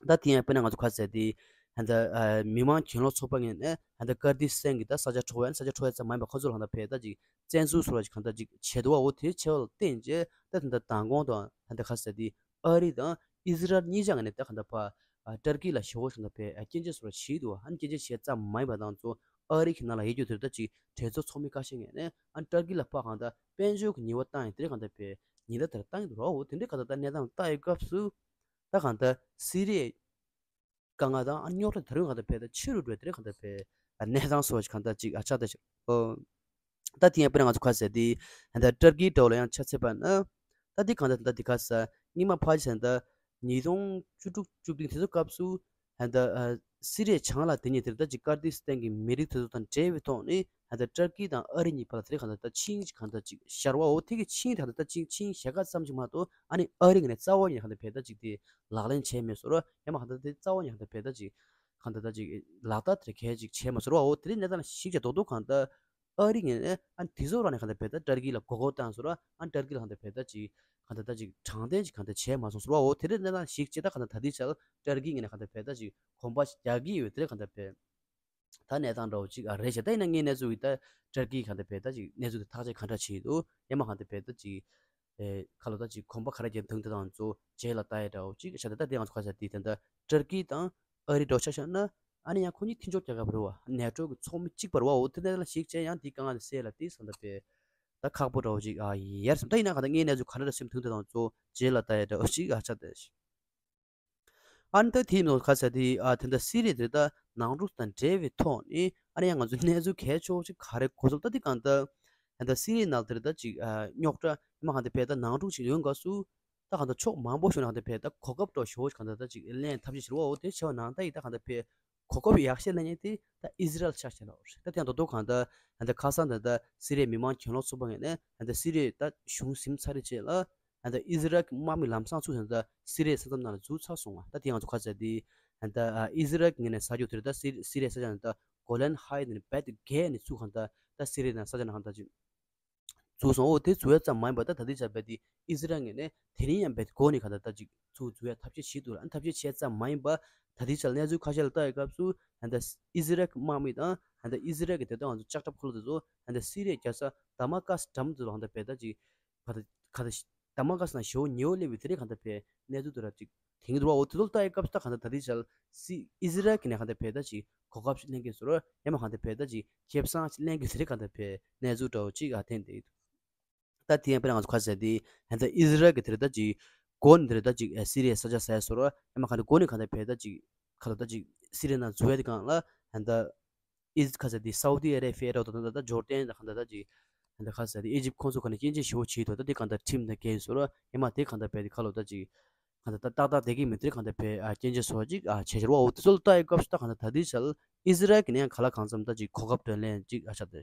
ད། ད་དེ་ཡང་དཔེར་ན་ང་ཚོ་ཁ་ཟེར་དེ་ད་ལྟ་མི་མང་གྱེན་ལོག་ཚོགས་པ་ངོས་ནས་ད་ལྟ་ཀར་ཏི་སི་ཐན་གྱི་ད་ས་ཆ་འཕྲོག་ཡ་ས་ཆ་འཕྲོག་ཡ་ཙམ་མ་ཡིན་པ་ཁོ་ཚོ་ལ་ད་ལྟ་བས་ད་ཅིག་བཙན་འཛུལ་སོགས་ལ་ཅིག་གང་ལྟར་ཅིག་བྱེད་འདུག་བ། འོ་དེ་བྱས་པ་ལ་བརྟེན་བྱས་ད་ད་ལྟ་མདང་དགོང་དང་ད་ལྟ་ཁ་ཟེར་དེ་ཨ་རི་དང་ཨི་ཟི་རལ་གཉིས་ཆ་ངོས་ནས་ད་གང་ལྟར་ཕ་ཏར་ཀི་ལ་ཞེ་པོ་ཅིག་ད་བས་སྐྱོན་བརྗོད་སོགས་ལ་བྱེད་འདུག་བ། ཨ་ནི་སྐྱོན་བརྗོད་བྱས་ཙམ་མ་ཡིན་པ་དང་ཚོ་ཨ་རི་གི་ནང་ལ་ཡོད་རྒྱུ་དེར་ད་ཅིག་གྲོས་ཚོགས་ཚོགས་མི་ཁ་ཤས་ངོས་ནས་ཨ་ནི་ཏར་ཀི་ལ་ཕ་གང་ལྟར་དཔལ་འབྱོར་གྱི་ཉེས་པ་བཏང་ཡ་དེར་གང་ལྟར་བས་ཉེན་བརྡ་དེར་བཏང་གི་འདུག་ར། འོ་དེ་འདྲའི་གང་ལྟར་ད་གནས་སྟངས་ལ་ལྟ་ཡི་སྐབས་སུ། ད་གང་ལྟར་སི་རི་ཡའི་དཀའ་ངལ་དང་ཨ་རྙོག་དྲ་ད་རུང་གང་ལྟར་བས་ད་ཆེ་རུ་འགྲོ་དེ་རིང་གང་ལྟར་བས་གནས་སྟངས་སོགས་ཀྱི་གང་ལྟར་ཅིག་ཨ་ཆགས་ད་ཅིག་ཨོ། ད་དེ་ཡང་དཔེར་ན་ང་ཚོ་ཁ་ཟེར་དེ་ད་ལྟ་ཏར་ཀིའི་འགྲོ་ལ་ཡང་ཆ་ཚད་པ་ན་ད་དེ་གང་ལྟར་ད་དེ་ཁ་ཟེར་སྙིང་མ་ཕལ་ཆེར་ད་ཉིས་སྟོང་བཅུ་དྲུག་བཅུ་བདུན་དེ་ཚོ་སྐབས་སུ་ད་ལྟ་སི་རི་ཡའི་བྱང་ལ་དེ་ཉིད་དེར་ད་ཅིག་ཀར་ཏི་སི་ཐན་གྱི་མི་རིགས་དེ་ཚོ་དང་འབྲེལ་བའི་ཐོག་ནས་ད་ལྟ་ཏར་ཀི་དང་ཨ་རི་གཉིས་བར་ལ་དེ་རིང་གང་ལྟར་ད་ཆིངས་ཅིག་གང་ལྟར་ཅིག་ཤར་བའོ། དེ་གི་ཆིངས་དེ་གང་ལྟར་ད་ཅིག་ཆིངས་ཞལ་ཁ་ཙམ་ཅིག་མ་གཏོགས་ཨ་ནི་ཨ་རི་ངོས་ནས་རྩ་བ་ཉིད་གང་ལྟར་བས་ད་ཅིག་དེ་ལག་ལེན་བྱས་མེད་སོ་ར། ཡང་མ་གང་ལྟར་དེ་རྩ་བ་ཉིད་གང་ལྟར་བས་ད་ཅིག་གང་ལྟར་ད་ཅིག་ལག་བསྟར་དེ་གལ་ཅིག་བྱས་མ་སོ་ར། འོ་དེ་རིང་གནས་སྟངས་ལ་གཞིགས་བྱས་རྡོག་རྡོག་གང་ལྟར་ཨ་རི་ངོས་ནས་ཨ་ནི་དེ་ཚོ་རང་ནས་གང་ལྟར་བས་ད་ཏར་ཀི་ལ་མགོ་སྐོར་བཏང་སོ་ར། ཨ་ནི་ཏར་ཀི་ལ་གང་ལྟར་བས་ད་ཅིག་གང་ལྟར་ད་ཅིག་དྲང་བདེན་ཅིག་གང་ལྟར་བྱས་མ་སོང་སོ་ར། འོ་དེ་རིང་གནས་སྟངས་ལ་གཞིགས་བྱས་ད་གང་ལྟར་ད་ལྟའི་ཆར་ཏར་ཀི་ངོས་ནས་གང་ལྟར་བས་ད་ཅིག་གོམ་པ་རྒྱག་གི་ཡོད། དེ་རིང་གང་ལྟར་བས། ད་གནས་སྟངས་འདྲ་བོ་ཅིག་ཨ་རེད་བྱས། ད་ཡིན་ན་ངས་གནས་ཚུལ་འདི་ད་ཏར་ཀི་གང་ལྟར་བས་ད་ཅིག་གནས་ཚུལ་འདི་ཐག་གཅོད་གང་འདྲ་བྱེད་ཀྱི་འདུག་ཡང་མ་གང་ལྟར་བས་ད་ཅིག་ཨེ་ཁ་ལོ་ད་ཅིག་གོམ་པ་ག་རེ་རྒྱབ་འདུག་འདི་དང་ཚོ་རྗེས་ལ་ལྟ་ཡ་འདྲ་བོ་ཅིག་བྱས། ད་ད་དེ་ང་ཚོ་ཁ་ཤས་འདི་ད་ལྟ་ཏར་ཀི་དང་ཨ་རི་འགྲོ་ཆ་བཞག་ན་ཨ་ནི་ཡང་ཁོ་གཉིས་མཐུན་ཕྱོགས་རྒྱལ་ཁབ་རེད་བ། ནེ་ཊོ་གི་ཚོགས་མི་གཅིག་པ་རེད་བ། འོ་དེ་ནས་ལ་ཞིག་བྱས་ཡང་དེའི་དཀའ་ངལ་དེ་སེལ་ལ་དེ་ས་འདྲ་བས་ད་ཁག་པོ་འདྲ་བོ་ཅིག་ཨ་ཡར་སོང་། ད་ཡིན་ན་གང་ལྟར་ངའི་གནས་ཚུལ་ག་འདྲ་འདྲ་སེམས་ཐུག་འདི་དང་ཚོ་རྗེས་ལ་ལྟ་ཡ་འདྲ་བོ་ཅིག་ཨ་ཆགས་བསྡད། ཨ་ནི་ད་དེའི་ནང་ཁ་ས་དེ་ཨ་དེ་འདྲ་སི་རི་དེ་ད་ནང་འཁྲུག་དང་འབྲེལ་བའི་ཐོག་ནས་ཨ་ནི་ཡང་ང་ཚོ་གནས་ཚུལ་གལ་ཆེ་བོ་ཅིག་ག་རེ་གོ་སོང་། ད་དེ་གང་ལྟར་ད་ལྟ་སི་རི་ནང་དེར་ད་ཅིག་ཨ་རྙོག་དྲ་མ་གང་ལྟར་བས་ད་ནང་འཁྲུག་ཅིག་ཡོང་སྐབས་སུ་ད་གང་ལྟར་ཕྱོགས་མང་པོ་ཞིག་ནས་གང་ལྟར་བས་ད་གོ་སྐབས་འདྲ་ཞེ་པོ་ཅིག་གང་ལྟར་ད་ཅིག་ལེན་ཐབས་ཤེས་བྱེད་རོགས། འོ་དེ་བྱས་པ་ནང་ད་ཡིན་ད་གང་ལྟར་བས་གོ་སྐབས་ཡག་ཤོས་ལེན་མཁན་དེ་ད་ཨི་ཟི་རལ་ཆགས་བྱས་ལ། ད་དེ་ཡང་རྡོག་རྡོག་གང་ལྟར་ད་ལྟ་ཁ་སང་ད་ལྟ་སི་རི་མི་མང་གྱེན་ལོག་ཚོགས་པ་ངོས་ནས་ད་ལྟ་སི་རི་ད་གཞུང་ཟིན་ཚར་རེད་བྱས་ལ། ད་ལྟ་ཨི་ཟི་རལ་གྱི་དམག་མི་ལམ་སང་ཚུར་ད་ལྟ་སི་རི་ཡའི་ས་མཚམས་ནང་ལ་འཛུལ་ཚར་སོང་བ། ད་དེ་ང་ཚོ་ཁ་ཚ་དེ་ད་ལྟ་ཨི་ཟི་རལ་གྱི་ངོས་ནས་ས་ཕྱོགས་དེར་ད་སི་སི་རི་ཡའི་ས་ཆ་ནས་ད་གོ་ལན་ཧའི་ནས་རྦད་དེ་བརྒལ་ནས་ཚུར་གང་ད་ད་སི་རི་ཡའི་ནང་ས་ཆ་ནང་གང་ད་ཅིག་འཛུལ་སོང་། འོ་དེ་འཛུལ་ཡ་ཙམ་མ་ཡིན་པ་ད་ད་ལྟའི་ཆར་རྦད་དེ་ཨི་ཟི་རལ་ངོས་ནས་དེ་རིང་ཡང་རྦད་དེ་འགོ་ནས་གང་ད་ད་ཅིག་ཚུར་འཛུལ་ཡ་ཐབས་ཤེས་བྱེད་འདུག་ལ། ཨ་ཐབས་ཤེས་བྱས་ཙམ་མ་ཡིན་པ་ད་ལྟའི་ཆར་གནས་ཚུལ་ཁ་ཤས་ལ་ལྟ་ཡི་སྐབས་སུ་ད་ལྟ་ཨི་ཟི་རལ་གྱི་དམག་མི་དང་ད་ལྟ་ཨི་ཟི་རལ་གྱི་དེ་ད་ང་ཚོ་ལྕགས་ཁྲབ་འཁོར་ལོ་དེ་ཚོ་ད་ལྟ་སི་རི་ཡའི་རྒྱལ་ས་དཱ་མ་ཀ་སི་འགྲམ་དུ་ལ་གང་ད་རྦད་ད་ཅིག་ག་ད་ག་ད་དཱ་མ་ཀ་སི་ནང་ཞེ་པོ་ཉེ་བོ་སླེབས་པའི་དེ་རིང་གང་ལྟར་བས་གནས་ཚུལ་དུ་ར་ཅིག་དེང་གི་འདུག་བ། འོ་དེ་ཚོ་ལྟ་ཡི་སྐབས་སུ་ད་གང་ལྟར་ད་ལྟའི་ཆར་སི་ཨི་ཟི་རལ་གྱི་ནས་གང་ལྟར་བས་ད་ཅིག་གོ་སྐབས་ཤིག་ལེན་གྱི་ཟེར་རོ། ཡང་མ་གང་ལྟར་བས་ད་ཅིག་ཁེ་བཟང་ཞིག་ལེན་གྱི་ཟེར་གང་ལྟར་བས་གནས་ཚུལ་འདྲ་བོ་ཅིག་ཨ་ཐེན་དེ་ཡི་འདུག་ད་དེ་ཡང་དཔེར་ན་ང་ཚོ་ཁ་ཟེར་དེ་ད་ལྟ་ཨི་ཟི་རལ་གྱི་དེ་རེད་ད་ཅིག་གོ་ནས་དེ་རེད་ད་ཅིག་སི་རི་ཡའི་ས་ཆ་ཟ་ཡ་ཟེར་རོ། ཡང་མ་གང་ལྟར་གོ་ནས་གང་ལྟར་བས་ད་ཅིག་ག་ལ་ད་ཅིག་སི་རི་ཡའི་ནང་འཛུལ་ཡ་དེ་གང་ལ་ད་ཨི་ཟི་ཁ་ཟེར་དེ་སའུ་དི་ཨ་རེ་བྷི་ཡ་རོ་དང་ད་ད་ཇོར་ཏན་དང་གང་ལྟར་ད་ཅིག་ད་ཁ་ཟེར་དེ་ཨི་ཇིབ་ཁོང་ཚོ་ག་ནས་སྐྱོན་བརྗོད་ཞེ་པོ་བྱེད་དོ། ད་དེ་གང་ལྟར་ཁྲིམས་དང་འགལ་སོང་ར། ཡང་མ་དེ་གང་ལྟར་བས་དེ་ཁ་ལོ་ད་ཅིག་གང་ལྟར་ད་ཏག་ཏག་བསྡད་ཀྱི་མི་དེ་གང་ལྟར་བས་ཨ་སྐྱོན་བརྗོད་སོགས་ཅིག་ཨ་བྱས་ཤར་བ། འོ་དེ་ཚོ་ལ་ལྟ་ཡི་སྐབས་སུ་ད་གང་ལྟར་ད་དེ་ཆ་ལ་ཨི་ཟི་རལ་གྱི་ནས་ཡང་ག་ལ་གང་འཚམ་ད་ཅིག་གོ་སྐབས་དོན་ལེན་ཅིག་ཨ་ཆགས་ཏེ།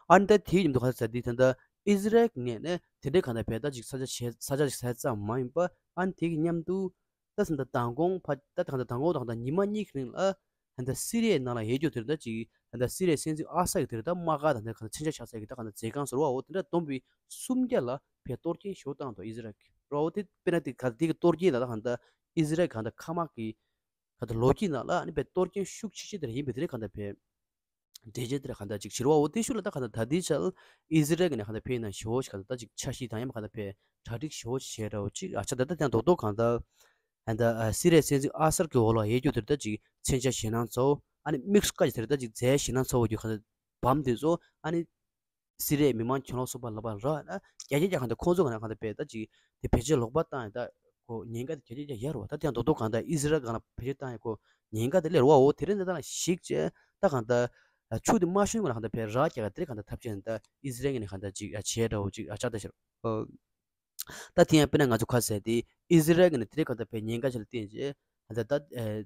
ཨ་ནི་ད་དེའི་མཉམ་དུ་ག་ལ་ཟེར་དེ་ད་ལྟ་ཨི་ཟི་རལ་གྱི་ངོས་ནས་དེ་འདྲའི་གང་ལྟར་བས་ད་ཅིག་ས་ཆ་བྱས་ས་ཆ་ཞིག་ཟ་ཙམ་མ་ཡིན་པ། ཨ་ནི་དེ་གི་མཉམ་དུ་ད་ད་ལྟ་མདང་དགོང་ཕ་ད་ད་ལྟ་མདང་དགོང་དང་ད་ཉི་མ་གཉིས་ཀྱི་རིང་ལ་ད་ལྟ་སི་རི་ཡའི་ནང་ལ་ཡོད་རྒྱུ་དེར་ད་ཅིག་ད་ལྟ་སི་རི་ཡའི་སྲིད་འཛིན་ཨ་སད་ཀྱི་དེར་ད་དམག་སྒར་དང་ད་གང་ལྟར་མཚོན་ཆ་བཞག་ས་ཀྱི་ད་གང་ལྟར་མཛད་ཁང་ཟེར་བའོ། དེ་འདྲ་བསྡོམས་པའི་སུམ་བརྒྱ་ལ་བས་གཏོར་སྐྱོན་ཞེ་པོ་བཏང་འདུག་ཨི་ཟི་རལ་གྱིས་རོ། དེ་དཔེར་ན་དེ་ག་དེ་གི་གཏོར་སྐྱོན་ལ་ད་གང་ལྟར་ཨི་ཟི་རལ་གང་ལྟར་མཁའ་དམག་གི་གང་ལྟར་ལོ་རྒྱུས་ནང་ལ་ཨ་ནི་བས་གཏོར་སྐྱོན་ཤུགས་ཆེ་ཤོས་དེ་ར་ཡིན་པའི་དེ་རེད་གང་ལྟར་བས། འགྲེལ་བརྗོད་དེ་ར་གང་ལྟར་ཅིག་བྱེད་རོགས། འོ་དེ་ཤུགས་ལ་ད་གང་ལྟར་ད་ལྟའི་ཆར་ཨི་ཟི་རལ་གྱི་ནས་གང་ལྟར་བས་ན་ཞེ་པོ་ཞིག་གང་ལྟར་ད་ཅིག་འཆར་གཞི་དང་ཡང་མ་གང་ལྟར་བས་གྲ་སྒྲིག་ཞེ་པོ་ཞིག་བྱས་ར་བོ་ཅིག་ཨ་ཆ་ད་ལྟ་དེ་རྡོག་རྡོག་གང་ལྟར་ད་ལྟ་སི་རི་ཡའི་སྲིད་འཛིན་ཨ་སར་གྱི་འོག་ལ་ཡོད་རྒྱུ་དེར་ད་ཅིག་མཚོན་ཆ་ཞེད་སྣང་ཚ་བོ། ཨ་ནི་དམིགས་སུ་བཀར་གྱི་དེར་ད་ཅིག་རྫས་ཞེད་སྣང་ཚ་བོ་རྒྱུ་གང་ལྟར་བམ་དེ་ཚོ། ཨ་ནི་སི་རི་ཡའི་མི་མང་གྱེན་ལོག་ཚོགས་པ་ལ་བར་ར་ན་རྒྱ་སྐྱེད་རྒྱ་གང་ལྟར་ཁོང་ཚོ་གང་ལྟར་གང་ལྟར་བས་ད་ཅིག་དེ་བེད་སྤྱོད་ལོག་པ་བཏང་ཡ་ད་ཁོ་ཉེན་ཁ་དེ་རྒྱ་སྐྱེད་རྒྱ་ཡར་བ། ད་དེ་ཡང་རྡོག་རྡོག་གང་ལྟར་ཨི་ཟི་རལ་གང་ལ་བེད་སྤྱོད་བཏང་ཡ་ཁོ་ཉེན་ཁ་དེ་སླེབས་ར་བ། འོ་དེ་རིང་འདི་ད་ལ་ཞིག་བྱས་ད་གང་ལྟར་ཆུ་དེ་མ་ཤོར་གོང་ལ་གང་ལྟར་བས་ར་རྒྱ་ག་དེ་རིང་གང་ལྟར་ཐབས་ཤེས་ནི་ད་ཨི་ཟི་རལ་གི་ནས་གང་ལྟར་ཅིག་བྱས་འདྲ་བོ་ཅིག་ཨ་ཆགས་ད་ཤར། ད་དེ་ཡང་དཔེར་ན་ང་ཚོ་ཁ་ཟེར་དེ་ཨི་ཟི་རལ་གི་ནས་དེ་རིང་གང་ལྟར་བས་ཉེན་ཁ་ཆེ་ལ་བརྟེན་བྱས་ད་ད་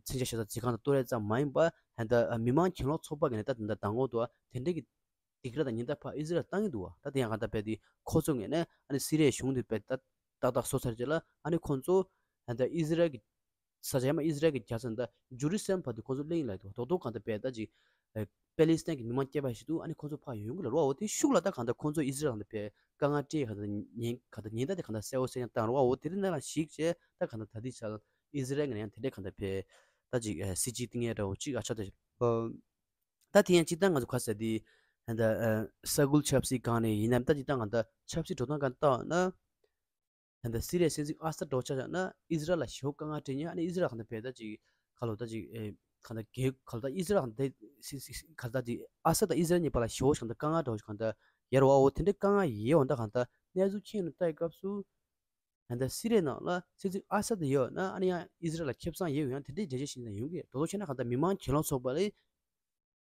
མཚོན་ཆ་ཞེ་ས་རྫི་ཁང་དུ་གཏོར་ཡ་ཙམ་མ་ཡིན་པ། ད་མི་མང་གྱེན་ལོག་ཚོགས་པ་གི་ནས་ད་ད་ད་ངོ་དུ་དེ་འདྲའི་གི་སྡིགས་ར་དང་ཉེན་བརྡ་ཕར་ཨི་ཟི་རལ་བཏང་གི་འདུག་བ། ད་དེ་ཡང་གང་ལྟར་བས་དེ་ཁོ་ཚོ་ངོས་ནས་ཨ་ནི་སི་རི་ཡའི་གཞུང་དེ་བས་ད་ ཏག་ཏག་བཟོ་ཚར་རྗེས་ལ་ཨ་ནི་ཁོང་ཚོ་ད་ལྟ་ཨི་ཟི་རལ་གྱི་ས་ཆ་ཡང་མ་ཨི་ཟི་རལ་གྱི་རྒྱལ་ས་ད་ཇུ་རུ་སི་ལམ་བར་དུ་ཁོང་ཚོ་གླེང་ལ་འདུག་རྡོག་རྡོག་གང་ལྟར་བས་ད་ཅིག་ཨ་པེ་ལི་སི་ཐན་གྱི་མི་མང་སྐྱེས་པ་ཞིག་འདུག་ཨ་ནི་ཁོང་ཚོ་ཕར་ཡོང་གི་ལ་རོ་བ་འོ་དེ་ཤུགས་ལ་ད་གང་ལྟར་ཁོང་ཚོ་ཨི་ཟི་རལ་གང་ལྟར་བས་དཀའ་ངལ་སྤྲད་གང་ལྟར་ཉེན་གང་ལྟར་ཉེན་བརྡ་དེ་གང་ལྟར་གསལ་བོ་གསལ་རྐྱང་བཏང་རོ་བ་འོ་དེ་རིང་ནང་ལ་གཞིགས་བྱས་ད་གང་ལྟར་ད་ལྟའི་ཆར་ཨི་ཟི་རལ་ངན་ཡང་དེ་འདྲས་གང་ལྟར་བས་ད་ཅིག་ཨ་སྲིད་ཇུས་བཏིང་ཡས་འདྲ་བོ་ཅིག་ཨ་ཆགས་ད། ད་དེ་ཡང་སྤྱིར་བཏང་ང་ཚོ་ག་ཟེར་དེ་ད་ལྟ་ས་ཁུལ་ཆབ་སྲིད་སྒང་ནས་ཡིན་ནམ་ད་སྤྱིར་བཏང་ང་ད་ཆབ་སྲིད་འགྲོ་སྟངས་སྒང་བལྟས་ན། ད་ལྟ་སི་རི་ཡའི་སྲིད་འཛིན་ཨ་སད་འགྲོ་ཆ་བཞག་ན་ཨི་ཟི་རལ་ལ་ཞེ་པོ་དཀའ་ངལ་འཕྲད་ཉེན་ཨ་ནི་ཨི་ཟི་རལ་གང་ལྟར་བས་ད་ཅིག་ག་ལོ་ད་ཅིག་ཨེ་གང་ལྟར་རྒྱལ་ག་ལོ་ད་ཨི་ཟི་རལ་གང་ལྟར་སི་སི་ག་ལོ་ད་ཅིག་ཨ་སད་དང་ཨི་ཟི་རལ་གཉིས་བར་ལ་ཞེ་པོ་ཞིག་གང་ལྟར་དཀའ་ངལ་འགྲོ་གང་ལྟར་ཡར་བ་འོ་དེ་འདྲའི་དཀའ་ངལ་ཡོད་འོ་ད་གང་ལྟར་གནས་ཚུལ་མཁྱེན་ནས་ལྟ་ཡི་སྐབས་སུ་ད་ལྟ་སི་རི་ཡའི་ནང་ལ་སྲིད་འཛིན་ཨ་སད་ཡོད་ན་ཨ་ནི་ཡང་ཨི་ཟི་རལ་ལ་ཁེ་བཟང་ཡོད་ཡང་དེ་འདྲའི་འགྲེལ་བཤད་ཞིག་ཡང་ཡོང་གི་རེད། དོ་དོ་བྱས་ན་གང་ལྟར་མི་མང་གྱེན་ལོག་ཚོགས་པ་ལས་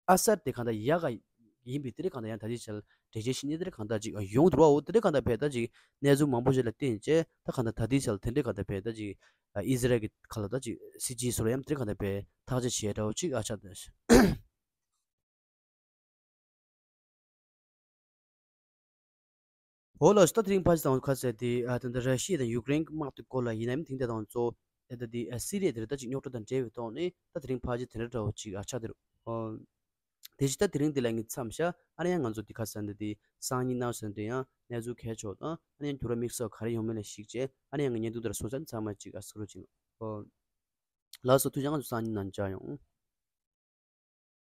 ཨ་སད་དེ་གང་ལྟར་ཡག་ག་ཡིན་པའི་དེ་རིགས་གང་ལྟར་ཡང་ད་ཅི་བྱས་འགྲེལ་བཤད་ཞིག་ནི་དེ་རིགས་གང་ལྟར་ཅིག་ཡོང་འདུག་བ། འོ་དེ་རིགས་གང་ལྟར་བས་ད་ཅིག་གནས་ཚུལ་མང་པོ་ཞིག་ལ་བརྟེན་བྱས་ད་གང་ལྟར་ད་ལྟའི་ཆར་དེ་འདྲས་གང་ལྟར་བས་ད་ཅིག་ཨི་ཟི་རལ་གྱི་ག་ལ་ད་ཅིག་སྲིད་ཇུས་སོར་ཡམ་དེ་རིགས་གང་ལྟར་བས་ཐག་གཅོད་བྱས་འདྲ་བོ་ཅིག་ཨ་ཆགས་ད། འོ་ལགས་སོ། ད་དེ་རིང་ཕར་ཅིག་དང་ཁ་གསལ་དེ་ཨ་ད་ལྟ་ར་ཤི་ཡ་དང་ཡུཀ་རེན་གྱི་དམག་དེ་སྐོར་ལ་ཡིན་ནའི་དེང་དེ་དང་གཙོ་ཨ་ད་དེ་ཨ་སི་རི་ཡ་དེར་ད་ཅིག་རྙོག་དྲ་དང་འབྲེལ་བའི་ཐོག་ནས་ད་དེ་རིང་ཕར་ཅིག་དེ་འདྲ་འདྲ་བོ་ཅིག་ཨ་ཆགས་དེ་རུ། ཨོ། དེ་བཞིན་ད་དེ་རིང་འདི་ལ་ངས་མཚམས་བཞག་ཨ་ནི་ཡང་ང་ཚོ་འདི་ཁ་གསལ་འདི་དེ་སང་ཉིན་གནངས་ཚེ་འདི་ཡང་གནས་ཚུལ་གལ་ཆེ་བ་དང་ཨ་ནི་ཡང་འགྱུར་བ་དམིགས་བསལ་ག་རེ་ཡོང་མིན་ལ་གཞིགས་བྱས་ཨ་ནི་ཡང་ངས་བརྙན་ཐུང་འདི་ལ་སོང་ཙང་ཚང་མ་ཅིག་ཨ་གཟིགས་རོགས་བྱེད། ཨོ། ལགས་སོ། ཐུགས་རྗེ་ཆེ། ང་ཚོ་སང་ཉིན་ནང་མཇལ་ཡོང་།